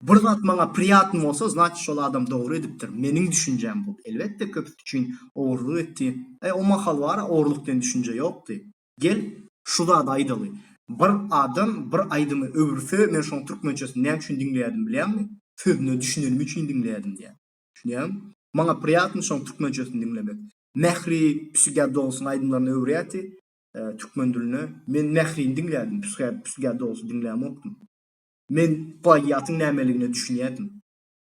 Bir zat maňa priýatny bolsa, znaçit şol adam dogry edipdir. Meniň düşünjäm bu. Elbetde köpüsi üçin ogurlyk etdi. Eý o mahal bar-a ogurlyk diýen düşünje ýokdy. Gel şu zady aýdaly. Bir adam bir aýdymy öwürse, men şoň türkmençesini näme üçin diňleýärdim bilýäňmi? Sözüne düşünenim üçin diňleýärdim diýýän. Düşünýäňmi? Maňa priýatny şoň türkmençesini diňlemek. Mähri Pussycat Dollsyň aýdymlaryny öwürýärdi türkmen diline. Men Mährini diňleýärdim, Pussycat Dollsy diňlämokdym. Men plagiatyň nämeligine düşünýärdim.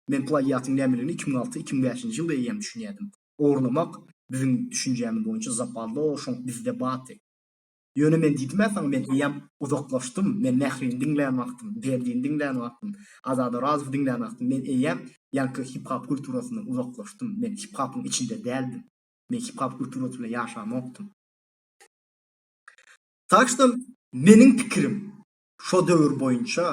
Men plagiatyň nämeligine 2006, 2005-nji ýylda eýýäm düşünýärdim. Ogurlamak biziň düşünjämiz boýunça zapadlo, şoň bizde bardy. Ýöne men diýdim-ä saňa, men eýýäm uzaklaşdym. Men Mährini diňlän wagtym, Berdini diňlän wagtym, Azat Orazowy diňlän wagtym men eýýäm ýaňky hip-hop kulturasyndan uzaklaşdym. Men hip-hopyň içinde däldim. Men hip-hop kulturasy bilen ýaşamokdym. Tak şto meniň pikirim şo döwür boýunça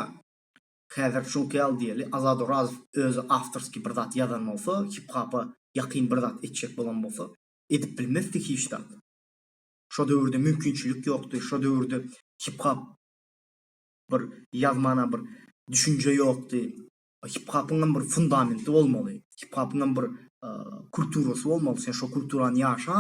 häzir şuňky ýaly diýeli, Azat Orazow özi awtorskiý bir zat ýazan bolsa, hip-hopa ýakyn bir zat etjek bolan bolsa, edip bilmezdi hiç zat. Şo döwürde mümkinçilik ýokdy. Şo döwürde hip-hop bir ýazmana bir düşünje ýokdy. Hip-hopyňam bir fundamenti bolmaly. Hip-hopyňam bir kulturasy bolmaly. Sen şo kulturany ýaşa,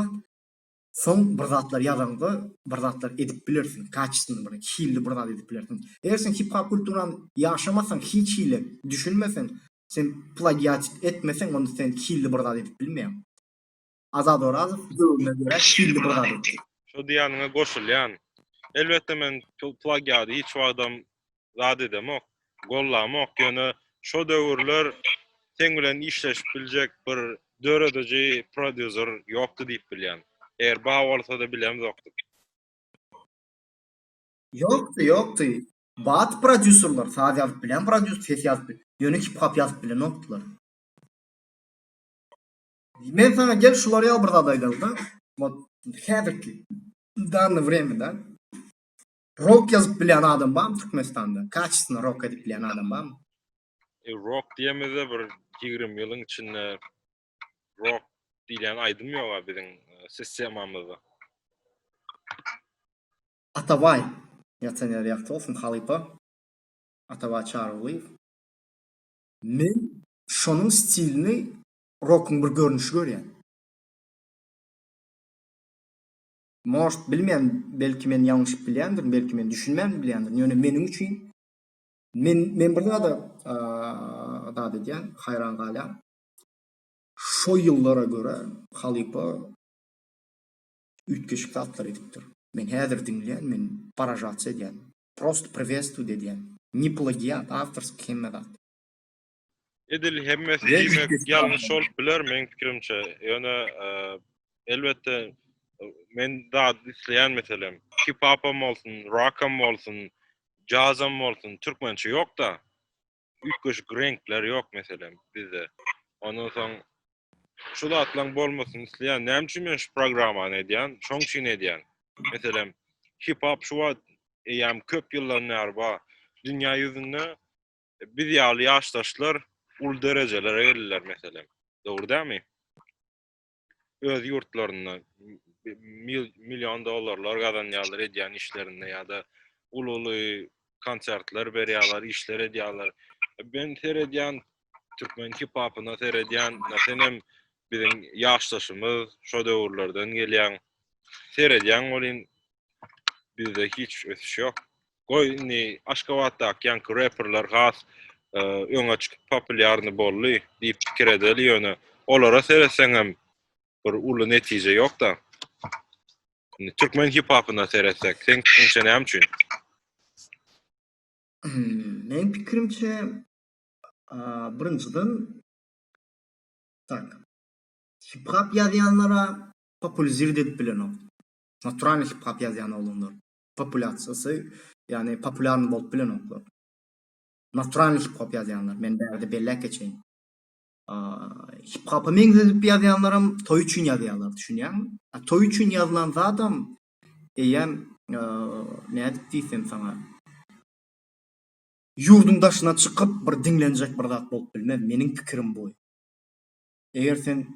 soň bir zatlar ýazaňda bir zatlar edip bilersiň. Kaçestwnyý bir hilli bir zat edip bilersiň. Eger sen hip-hop kulturany ýaşamasaň, hiç hili düşünmeseň, sen plagiat etmeseň, onda sen hilli bir zat edip bilmeýäň. Azat Orazow döwrüne görä hilli bir zat etdi. Şo diýýäniňe goşulýan. Elbetde men plagiady hiç wagtam zat edemok, gollamok, ýöne şo döwürler seň bilen işleşip biljek bir dörediji prodýuser ýokdy diýip bilýän. Eger bar bolsada bilemzokdyk. Ýokdy, ýokdy. Bardy prodýuserler, saz ýazyp bilýän prodýuser, ses ýazyp bil, ýöne hip-hop ýazyp bilenokdylar. Men saňa gel şular ýaly bir zat aýdaly-da. Wot häzirki danny wremýada rok ýazyp bilýän adam barmy Türkmenistanda? Kaçestwno rok edip bilýän adam barmy? E, rok diýemizde bir 20 ýylyň içinde rok diýlen aýdym ýok-a biziň e, sistemamyzda. Atabaý, ýatan ýeri ýagty bolsun halypa. Atabaý Çarygulyýew. Men şonuň stilini rokuň bir görnüşi görýän. Может, bilmeýän, belki men ýalňyşyp bilýändirin, belki men düşünmän bilýändirin, ýöne meniň üçin men men bir zada zat edýän, haýran galýan. Şo ýyllara görä halypa üýtgeşik zatlar edipdir. Men häzir diňleýän, men poražatsa edýän. Prosto priwestwit edýän. Ne plagiat, awtorskiý hemme zat. Edil hemmesi diýmek ýalňyş bolup biler meň pikirimçe. Ýöne elbetde men zat isleýän meselem hip hopam bolsun, rockam bolsun, jazam bolsun türkmençe ýokda. Üýtgeşik reňkler ýok meselem bizde. Ondan soň şu zatlaryň bolmasyny isleýän. Näme üçin men şu programmany edýän? Şoň üçin edýän. Meselem hip hop şu wagt eýýäm köp ýyldan bäri bar. Dünýä ýüzünde biz ýaly ýaşdaşlar uly derejelere geldiler meselem. Dogry dälmi? Öz ýurtlarynda million dollarlar gazanýarlar edýän işlerinde ýa-da uly-uly konsertler berýärler, işler edýärler. Ben seredýän türkmen hip-hopyna seredýän, senem biziň ýaşdaşymyz, şo döwürlerden gelýäň. Seredýäň welin bizde hiç ösüş ýok. Goý indi Aşgabatdaky ýaňky reperler has öňe çykyp populýarny boldy diýip pikir edeli ýöne olara seretseňem bir uly netije ýokda. Indi türkmen hip hopyna seretsek seň pikiriňçe näme üçin? Meň pikirimçe birinjiden tak hip hop ýazýanlara populizird edip bilenok. Naturalny hip hop ýazýan oglanlar. Populýasiýasy, ýagny populýarny bolup bilenoklar. Naturalny hip hop ýazýanlar, men bärde belläp geçeýin. Hip hopa meňzedip ýazýanlaram toý üçin ýazýarlar, düşünýäňmi? A toý üçin ýazylan zadam eýýäm nädip diýsem saňa ýurduň daşyna çykyp bir diňlenjek bir zat bolup bilmez. Meniň pikirim bu. Eger sen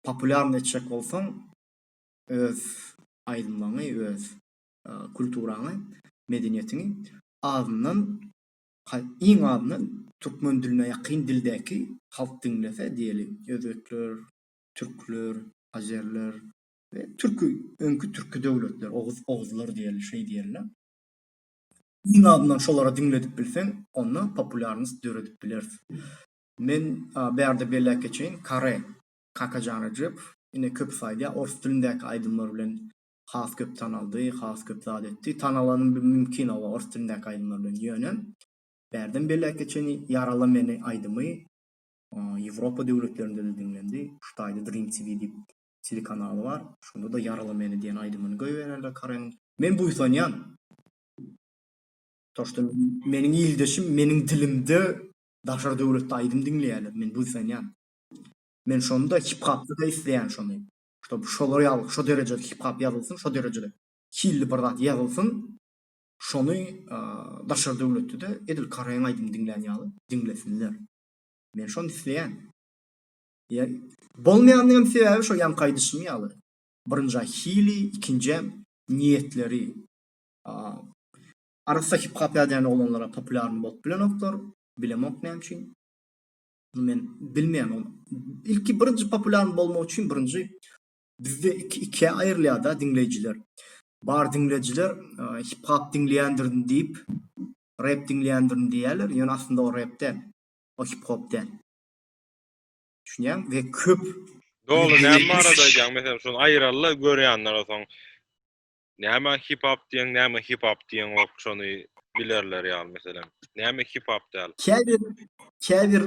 populýarny etjek bolsaň, öz aýdymlaryňy, öz kulturaňy, medeniýetiňi azyndan iň azyndan türkmen diline ýakyn dildäki halk diňlese diýeli, özbekler, türkler, azerler we türki öňki türki döwletler, oguz oguzlar diýeli, şeý diýeli-le. Iň azyndan şolara diňledip bilseň, onda populýarnost döredip bileris. Men bärde belläp geçeýin, Kare, Kakajan Rejepow, ine köpüsi aýdýar, ors dilindäki aýdymlar bilen has köp tanaldy, has köp zat etdi. Tanalany mümkin hawa ors dilindäki aýdymlar bilen, ýöne bärden belläp geçeni Ýarala meni aýdymy Ýewropa döwletlerinde-de diňlendi. Şu taýda Dream TV diýip telekanaly bar. Şonda-da Ýarala meni diýen aýdymyny goýbererler Kareniň. Men buýsanýan. To şto meniň ildeşim meniň dilimde daşary döwletde aýdym diňleýärler. Men buýsanýan. Men şony-da hip-hopda-da isleýän şony. Ştob şolar ýaly şo derejede hip-hop ýazylsyn, şo derejede hilli bir zat ýazylsyn. Şony daşary döwletde-de edil Kareň aýdym diňlän ýaly diňlesinler. Men şony isleýän. Ýa bolmaýanynyň hem sebäbi şo ýaňky aýdyşym ýaly. Birinjä hili, ikinjäm niýetleri. Arassa hip-hop ýazýan oglanlara populýarny bolup bilenoklar. Bilemok näme üçin. Men bilmeýän ony. Ilki birinji populýarny bolmak üçin birinji bizde iki ikiä aýrylýar-da diňleýjiler. Bar diňleýjiler hip-hop diňleýändirin diýip, rep diňleýändirin diýýärler, ýöne aslynda o rep däl. O hip-hop däl. Düşünýäňmi? We köp Doly näme barada aýdýaň meselem şony aýyraly görýänler soň näme hip hop diýeň näme hip hop diýeňok şony bilerler ýaly meselem näme hip hop däl. Käbir käbir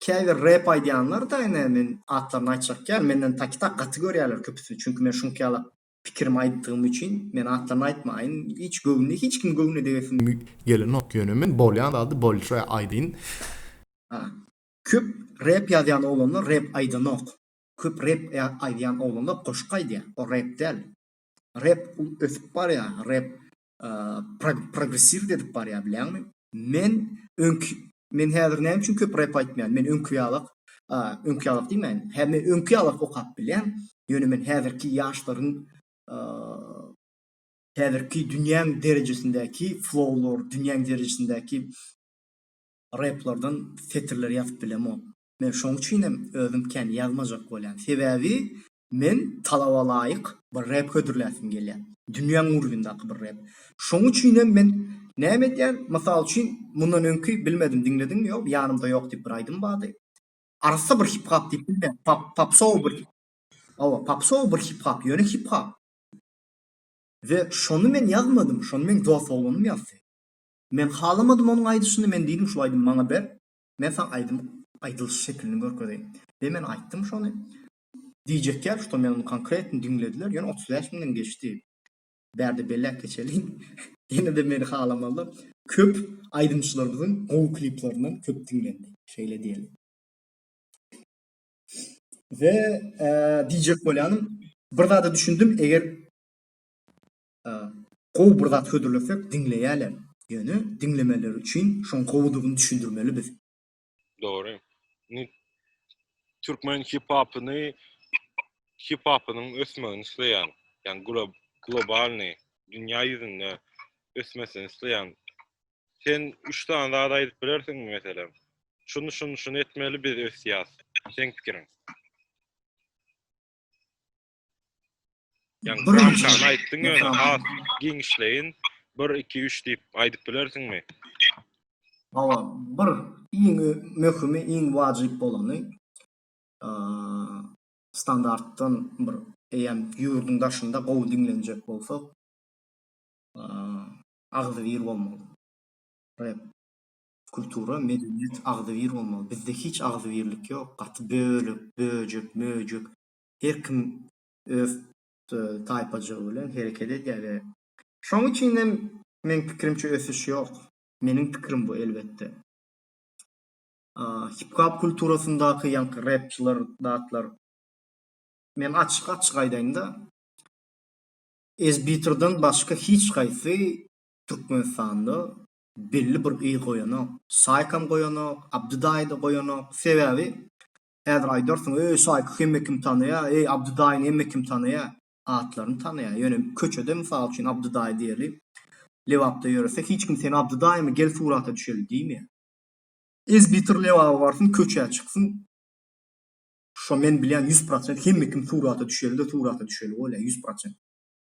käbir rep aýdýanlar da ine men atlaryny aýtjak däl menden taki tak gaty görýärler köpüsi çünki men şuňky ýaly pikirimi aýtdygym üçin men atlaryny aýtmaýyn hiç göwnüne hiç kim göwnüne degesim gelenok ýöne men bolýan zady bolşa aýdyn. Köp rep ýazýan oglanlar rep aýdanok. Köp rep aýdýan oglanlar goşgy aýdýar. O rep däl. Rep ösüp barýar. Rep progressiw edip barýar bilýäňmi? Men öňki men häzir näme üçin köp rep aýtmaýan? Men öňki ýalak öňki ýalak diýmäýin. Hä men öňki ýalak okap bilýän. Ýöne men häzirki ýaşlaryň häzirki dünýäň derejesindäki flowlar, dünýäň derejesindäki replerden setirler ýazyp bilemok. Men şoň üçin hem özüm kän ýazmajak bolýan. Sebäbi men talaba laýyk bir rep hödürläsim gelýär. Dünýäň urwindaky bir rep. Şoň üçin hem men näme edýän? Mysal üçin, mundan öňki bilmedim diňlediňmi ýok, ýanymda ýok diýip bir aýdym bardy. Arassa bir hip hop diýip bilmen. Pop popsowy bir hawa, popsowy bir hip hop, ýöne hip hop. We şony men ýazmadym, şony meň dos oglanym ýazdy. Men halamadym onuň aýdyşyny, men diýdim şu aýdymy maňa ber, men saňa aýdym aýdylyş şekilini görkezeýin. We men aýtdym şony. Diýjek ýaly şto men ony konkretno diňlediler, ýöne 35 müňden geçdi. Bärde belläp geçeliň. Ýene-de meni halamazlar. Köp aýdymçylarymyzyň gowy kliplerinden köp diňlendi. Şeýle diýeli. We diýjek bolýanym, bir zada düşündim, eger Gowy bir zat hödürlesek diňleýäler. Ýöne diňlemeleri üçin şoň gowudygyny düşündirmeli biz. Dogry. Indi türkmen hip-hopyny hip-hopynyň ösmegini isleýän. Ýagny globalnyý, dünýä ýüzünde ösmesini isleýän. Sen üç sany zat aýdyp bilersiňmi meselem? Şuny şuny şuny etmeli biz ösýäs. Seň pikiriň. Ýagny Birinji, ramkany aýtdyň ýöne has giňişleýin 1 2 3 diýip aýdyp bilersiňmi? Hawa, bir iň möhümi, iň wajyp bolany standartdan bir eýýäm ýurduň daşynda gowy diňlenjek bolsak, agzybir bolmaly. Rep kultura, medeniýet agzybir bolmaly. Bizde hiç agzybirlik ýok, gaty bölek, böjek, möjek. Her kim öz taýpajygy bilen hereket edýär we şoň üçin hem meň pikirimçe ösüş ýok. Meniň pikirim bu elbetde. Hip-hop kulturasyndaky ýaňky repçiler zatlar men açyk açyk aýdaýynda Ezbitrden başga hiç haýsy Türkmenistanda belli bir yz goýanok. Saýkam goýanok, Abdy daýy-da goýanok. Sebäbi Häzir aýdarsyň, Eý, Saýky hemme kim tanaýar, eý, Abdy daýyny hemme kim tanaýar. Atlaryny tanaýar. Ýöne köçede, mysal üçin, Abdy daýy diýeli, Lebapda ýörese, hiç kim sen Abdy daýymy, gel surata düşeli diýmeýär. Ezbitir Lebaba barsyn, köçä çyksyn, şo men bilýän 100 prosent hemme kim surata düşeli-de surata düşeli bolýar, 100 prosent.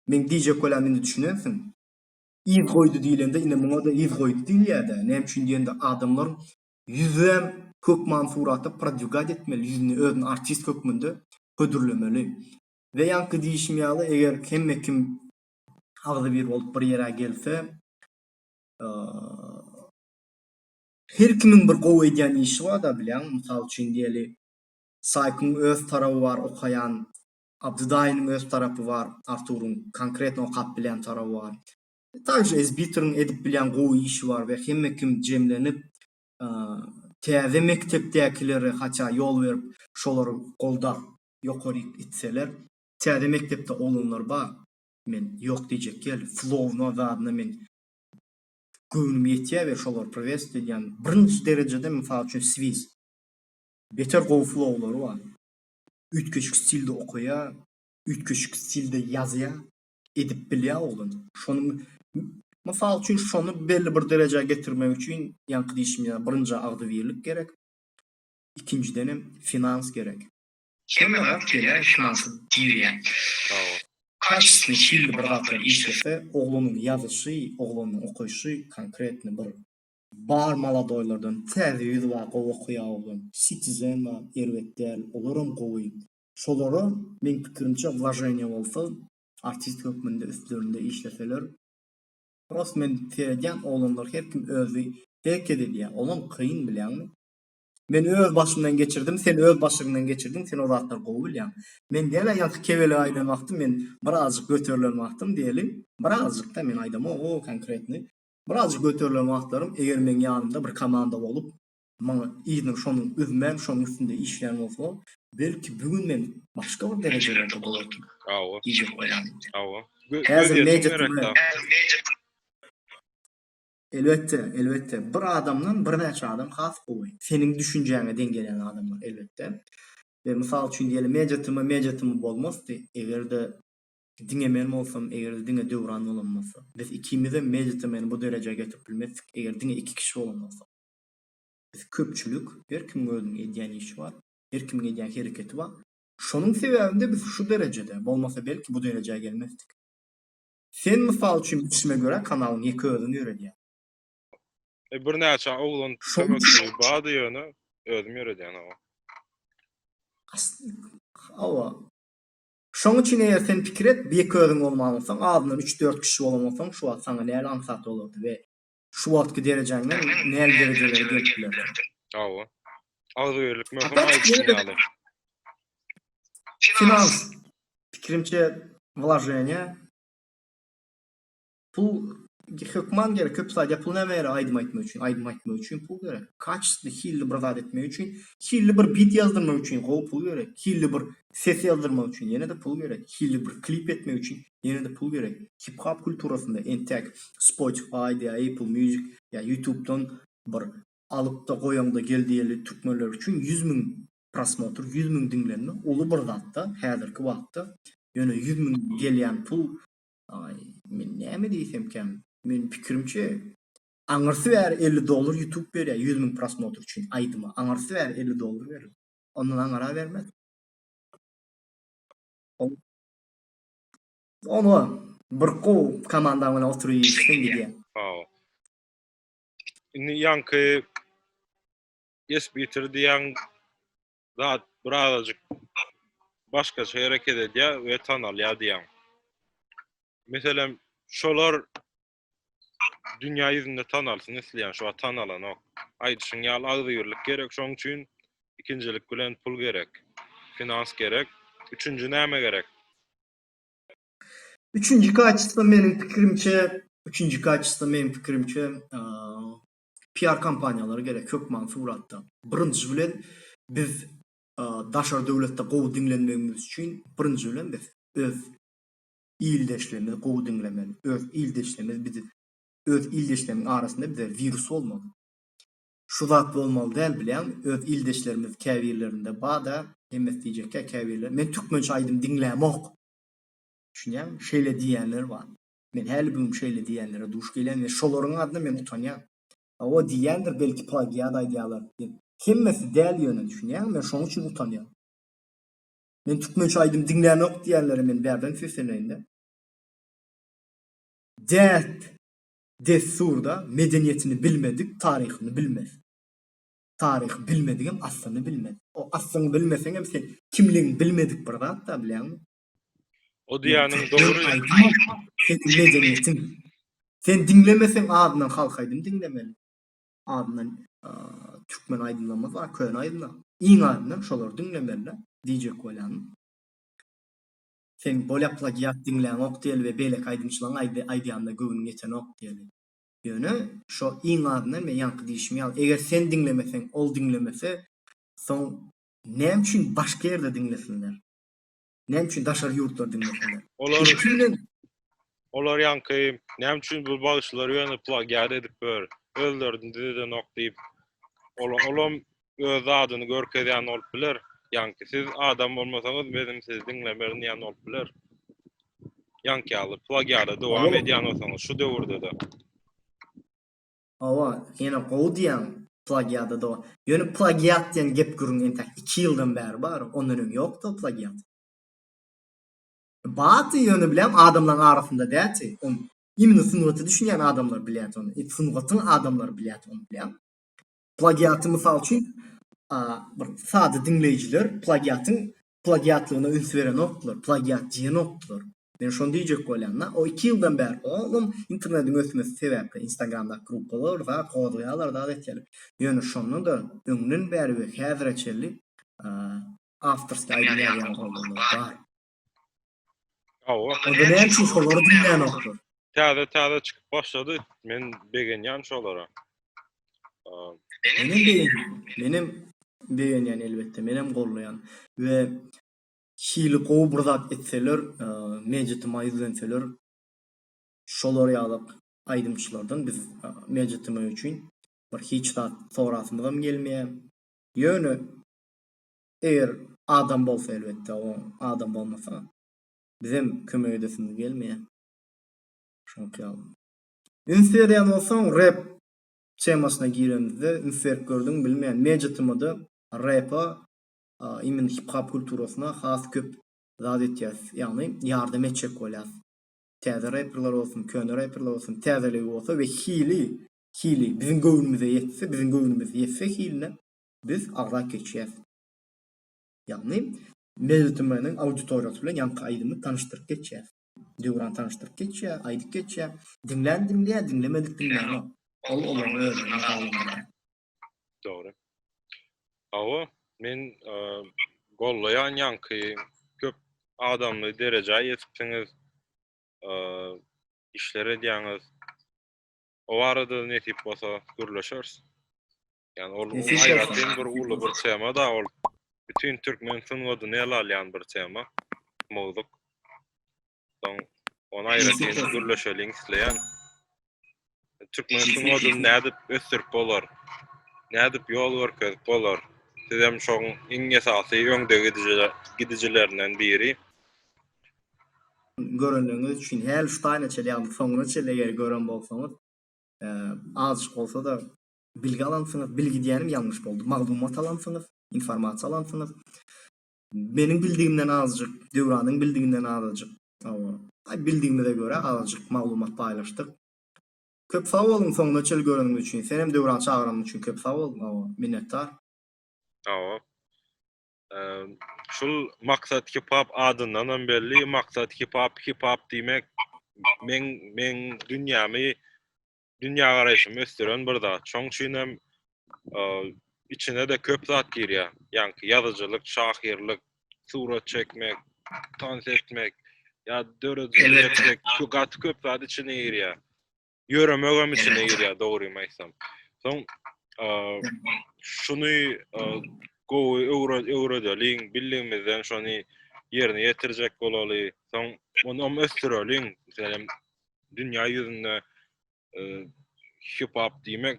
Meň diýjek bolýanym indi düşünensiň. Yz goýdy diýlende ine muňa-da yz goýdy diýilýär-dä. Näme üçin diýende adamlar ýüzem hökman suratda prodwigat etmeli, ýüzüni özüni artist hökmünde hödürlemeli. We ýaňky diýişim ýaly eger hemme kim agzybir bolup bir ýere gelse, her kimiň bir gowy edýän işi bar-da bilýäňmi, mysal üçin diýeli, Saýkyň öz taraby bar okaýan, Abdy daýynyň öz tarapy bar, Arturyň konkretno okap bilýän taraby bar. Takže Ezbiteriň edip bilýän gowy işi bar we hemme kim jemlenip täze mekdepdäkilere haça ýol berip şolary goldap ýokaryk itseler, täze mekdepde oglanlar bar, men ýok diýjek däl, flowuna zadyna men göwnüm ýetýär we şolary priwest edýän. Birinji derejede mysal üçin Swiss. Beter gowy flowlary bar. Üýtgeşik stilde okaýar, üýtgeşik stilde ýazýar, edip bilýär oglan. Şonuň mysal üçin şony belli bir derejä getirmek üçin ýaňky diýşim ýaly birinji agzybirlik gerek, ikinjidenem finans gerek. Hemme zat gelýär finansa diýilýär. Kaçestwnyý hilli bir zatlar işlese oglanyň ýazyşy, oglanyň okaýşy konkretny bir Bar maladoýlardan täze ýüz bar gowy okaýa oglan Citizen bar erbet däl olaram gowy şolara meň pikirimçe wlaženiýa bolsa artist hökmünde üstlerinde işleseler prost men seredýän oglanlar her kim özi hereket edýä olam kyn bilýäňmi men öz başymdan geçirdim sen öz başyňdan geçirdiň sen o zatlary gowy bilýäň men dälä ýaňky kebelek aýdan wagtym men birazjyk göterilen wagtym diýeli birazjykda men aýdamok o konkretny Birazjyk göterilen wagtlarym eger meň ýanymda bir komanda bolup, maňa yzyny şonuň üzmän şonuň üstünde işleýän bolsalar, belki bu gün men başga bir derejelerde bolardym. Hawa. Diýjek bolýan. Hawa. Häzir Gözýetim media gerek da. Elbetde, elbetde. Bir adamdan birnäçe adam has gowy. Seniň düşünjäňe deň gelýän adamlar elbetde. We mysal üçin diýeli media tm media tm bolmasdy, eger-de Diňe men bolsam, eger-de diňe Döwran bolan bolsa. Biz ikimizem Media-TM-ni bu derejä getirip bilmezdik, eger diňe iki kişi bolan bolsak. Biz köpçülik, her kimiň özüniň edýän işi bar, her kimiň edýän hereketi bar. Şonuň sebäbinde biz şu derejede, bolmasa belki bu derejä gelmezdik. Sen mysal üçin bilşime görä kanalyň ýeke özüň ýöredýäň. E, birnäçe oglan kömekçi bardy ýöne özüm ýöredýän hawa. Hawa. Şoň üçin eger sen pikir et, ýeke özüň bolman bolsaň, azyndan üç-dört kişi bolan bolsaň, şu wagt saňa näl aňsat bolardy we şu wagtky derejäňden näl derejelere gelip bilerdiň. Hawa. Agzybirlik möhüm aýdyşyň ýaly. Finans, pikirimçe, wlaženiýe. Pul hökman gerek. Köpüsi aýdýar, pul nämä gerek aýdym aýtmak üçin? Aýdym aýtmak üçin pul gerek. Kaçestwnyý, hilli bir zat etmek üçin, hilli bir bit ýazdyrmak üçin gowy pul gerek. Hilli bir ses ýazdyrmak üçin ýene-de pul gerek. Hilli bir klip etmek üçin ýene-de pul gerek. Hip-hop kulturasynda entäk Spotify ýa Apple Music ýa YouTube-dan bir alyp-da goýaňda gel diýeli türkmenler üçin 100 000 prosmotr, 100 000 diňlenme uly bir zat-da häzirki wagtda. Ýöne 100 000 gelýän pul Aý, men näme diýsemkäm? Meniň pikirimçe, aňyrsy bäri 50 dollar YouTube berýär 100 000 prosmotr üçin aýdyma. Aňyrsy bäri 50 dollar berýär. Ondan aňyra bermez. Onu bir gowy komandaň bilen oturyp işleň gidýär. Hawa. Indi ýaňky Esbitir diýen zat birazajyk başgaça hereket edýär we tanalýar diýýäň. Meselem, şolar dünýä ýüzünde tanalsyn isleýän, şu wagt tanalanok. Aýdyşyň ýaly agzybirlik gerek şoň üçin, ikinjilik bilen pul gerek, finans gerek, üçünji näme gerek? Üçünji kaçestwo meniň pikirimçe, üçünji kaçestwo meniň pikirimçe, PR kompaniýalary gerek hökman suratda. Birinji bilen biz daşary döwletde gowy diňlenmegimiz üçin birinji bilen biz öz ildeşlerimizi gowy diňlemeli. Öz ildeşlerimiz bizi öz ildeşlerimiziň arasynda bize wirus bolmaly. Şu zat bolmaly däl bilýäňmi? Öz ildeşlerimiz käbirlerinde bada hemmesi diýjekkä käbirleri men türkmençe aýdym diňlämok. Düşünýäňmi? Şeýle diýýänler bar. Men häli bu gün şeýle diýýänlere duş gelýän we şolaryň adyna men utanýan. Hawa diýýändir belki plagiat aýdýalar diýip. Hemmesi däl ýöne düşünýäňmi men şoň üçin utanýan. Men türkmençe aýdym diňlämok diýýänlere men bärden sesleneýindä. Däp. Dessur-da, medeniýetini bilmedik taryhyny bilmez. Taryhy bilmedigem aslyny bilmez. O aslyňy bilmeseňem sen kimligiňi bilmedik bir zat-da bilýäňmi? O diýýäniň dogry. Aýdymam seniň medeniýetiň. Sen diňlemeseň azyndan halk aýdym diňlemeli. Azyndan türkmen aýdymlarymyz bar, köne aýdymlar. Iň azyndan şolary diňlemeli-de diýjek bolýanym. Sen bolýa plagiat diňläňok diýeli we beýleki aýdymçylaryň aýdýanyna göwnüň ýetenok diýeli. Ýöne şo iň azyndan men ýaňky diýşim ýaly eger sen diňlemeseň ol diňlemese soň näme üçin başga ýerde diňlesinler? Näme üçin daşary ýurtlar diňlesinler? Olar Olar ýaňky näme üçin bu bagşylar ýöne plagiat edip ýör, özlerini düzedenok diýip olam öz zadyny görkezýän bolup biler. Ýaňky siz adam bolmasaňyz menem sizi diňlemerin diýen bolup biler. Ýaňky ýaly plagiada dowam edýän bolsaňyz şu döwürde-de. Hawa, ýene gowy diýýäň plagiada dowam. Ýöne plagiat diýen gep-gürrüň entäk iki ýyldan bäri bar, ondan öň ýokdy o plagiat. Bardy ýöne bilýäň adamlaryň arasynda däldi. Ony imенно sungata düşünýän adamlar bilýärdi ony. Sungatyň adamlary bilýärdi ony bilýäňmi? Plagiaty mysal üçin bir sada diňleýjiler plagiatyň plagiatlygyna üns berenokdylar, plagiat diýenokdylar. Men şony diýjek bolýan-da. O iki ýyldan bäri olam internediň ösmesi sebäpli instagramdaky gruppalar zat gozgaýarlar zat etýärler. Ýöne şonda-da öňden bäri we häzire çenli awtorskiý aýdym ýazýan oglanlar bar. Hawa. Onda näme üçin şolary diňlänoklar? Täze täze çykyp başlady. Men begenýän şolara. Menem begenýän. Menem begenýän elbetde. Menem gollaýan. We hili gowy bir zat etseler, Media-TM-a ýüzlenseler, şolar ýaly aýdymçylardan biz Media-TM üçin bir hiç zat sorasymyzam gelmeýär. Ýöne Eger adam bolsa elbetde o adam bolmasa bizem kömek edesimiz gelmeýär. Şoňky ýaly. Üns berýän bolsaň rep temasyna giremizde üns berip gördüňmi bilmeýän Media-TM-da repa imенно hip hop kulturasyna has köp zat etýäs ýagny ýardam etjek bolýas. Täze reperler bolsun köne reperler bolsun täzeligi bolsa we hili hili biziň göwnümize ýetse biziň göwnümiz ýetse hiline Biz agzap geçýäs. Ýagny MLTM-niň auditoriýasy bilen ýaňky aýdymy tanyşdyryp geçýäs. Döwran tanyşdyryp geçýär, aýdyp geçýär. Diňlän diňleýär, diňlemedik diňlänok. Ol olaryň özlerine galan. Dogry. Hawa, men gollaýan ýaňky köp adamly derejä ýetipsiňiz, işler edýäňiz. O barada nesip bolsa gürleşeris. Ýani ol aýratyn bir uly bir tema da ol bütün türkmen sungatyny ele alýan bir tema, mowzuk. Soň ony aýratyn gürleşeliň isleýän. Türkmen sungatyny nädip ösdürip bolar? Nädip ýol görkezip bolar? Sizem şoň iň esasy öňde gidijilerinden biri. Görenligiňiz üçin häli şu taýyna çenli ýagny soňuna çenli eger gören bolsaňyz azajyk bolsa-da bilgi alansyňyz, bilgi diýýänim ýalňyş boldy, maglumat alansyňyz, informasiýa alansyňyz. Meniň bildigimden azajyk, Döwranyň bildiginden azajyk, hawa, bildigimize görä azajyk maglumat paýlaşdyk. Köp sag boluň soňuna çenli göreniňiz üçin. Senem Döwran çagyranyň üçin köp sag bol, hawa, minnetdar. Hawa. Şul Maksat Hip Hop adyndanam belli. Maksat Hip Hop, Hip Hop diýmek meň meň dünýämi, dünýägaraýşymy ösdüren bir zat. Şoň üçin hem içine-de köp zat girýär. Ýaňky ýazyjylyk, şahyrlyk, surat çekmek, tans etmek ýa döredijilik etmek gaty köp zat içine girýär. Ýöremegem içine girýär dogrymy aýtsam. Soň şuny gowy öwredeliň, bildigimizden şony ýerine ýetirjek bolaly. Soň onam ösdüreliň. Meselem, dünýä ýüzünde hip-hop diýmek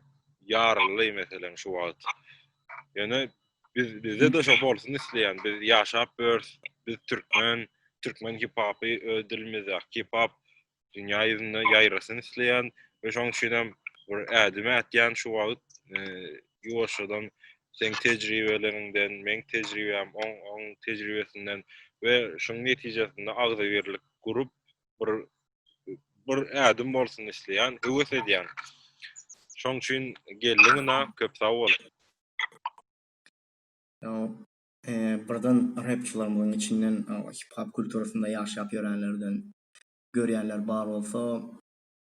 ýaryldy meselem şu wagt. Ýöne biz bizde-de şo bolsun isleýän. Biz ýaşap ýörüs, biz türkmen, türkmen hip-hopy öz dilimizdäki hip-hop dünýä ýüzünde ýaýrasyn isleýän we şoň üçin hem bir ädim ätýän şu wagt ýuwaşjadan seň tejribeleriňden, meň tejribäm, oň oň tejribesinden we şoň netijesinde agzybirlik gurup bir. bir ädim bolsun isleýän, höwes edýän. Şoň üçin geldiň ina, köp sag bol. Birden repçilerimiziň içinden hip-hop kulturasynda ýaşap ýörenlerden görýänler bar bolsa,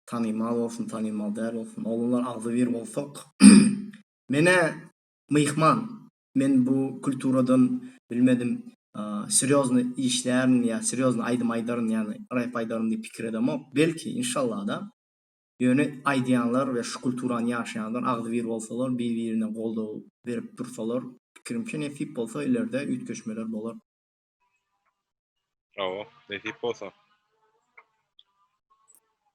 tanymal bolsun, tanymal däl bolsun, oglanlar agzybir bolsak, men-ä myhman, men bu kulturadan bilmedim, serýozny işlärin ýa serýozny aýdym aýdaryn ýagny rep aýdaryn diýip pikir edemok, belki, inşallah-da, ýöne aýdýanlar we şu kulturany ýaşaýanlar agzybir bolsalar, bir-birine goldaw berip dursalar, pikirimçe nesip bolsa ileride üýtgeşmeler bolar. Hawa, nesip bolsa.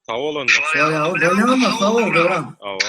Sag bol onda. Bolýa, bolýa onda, sag bol Döwran. Hawa.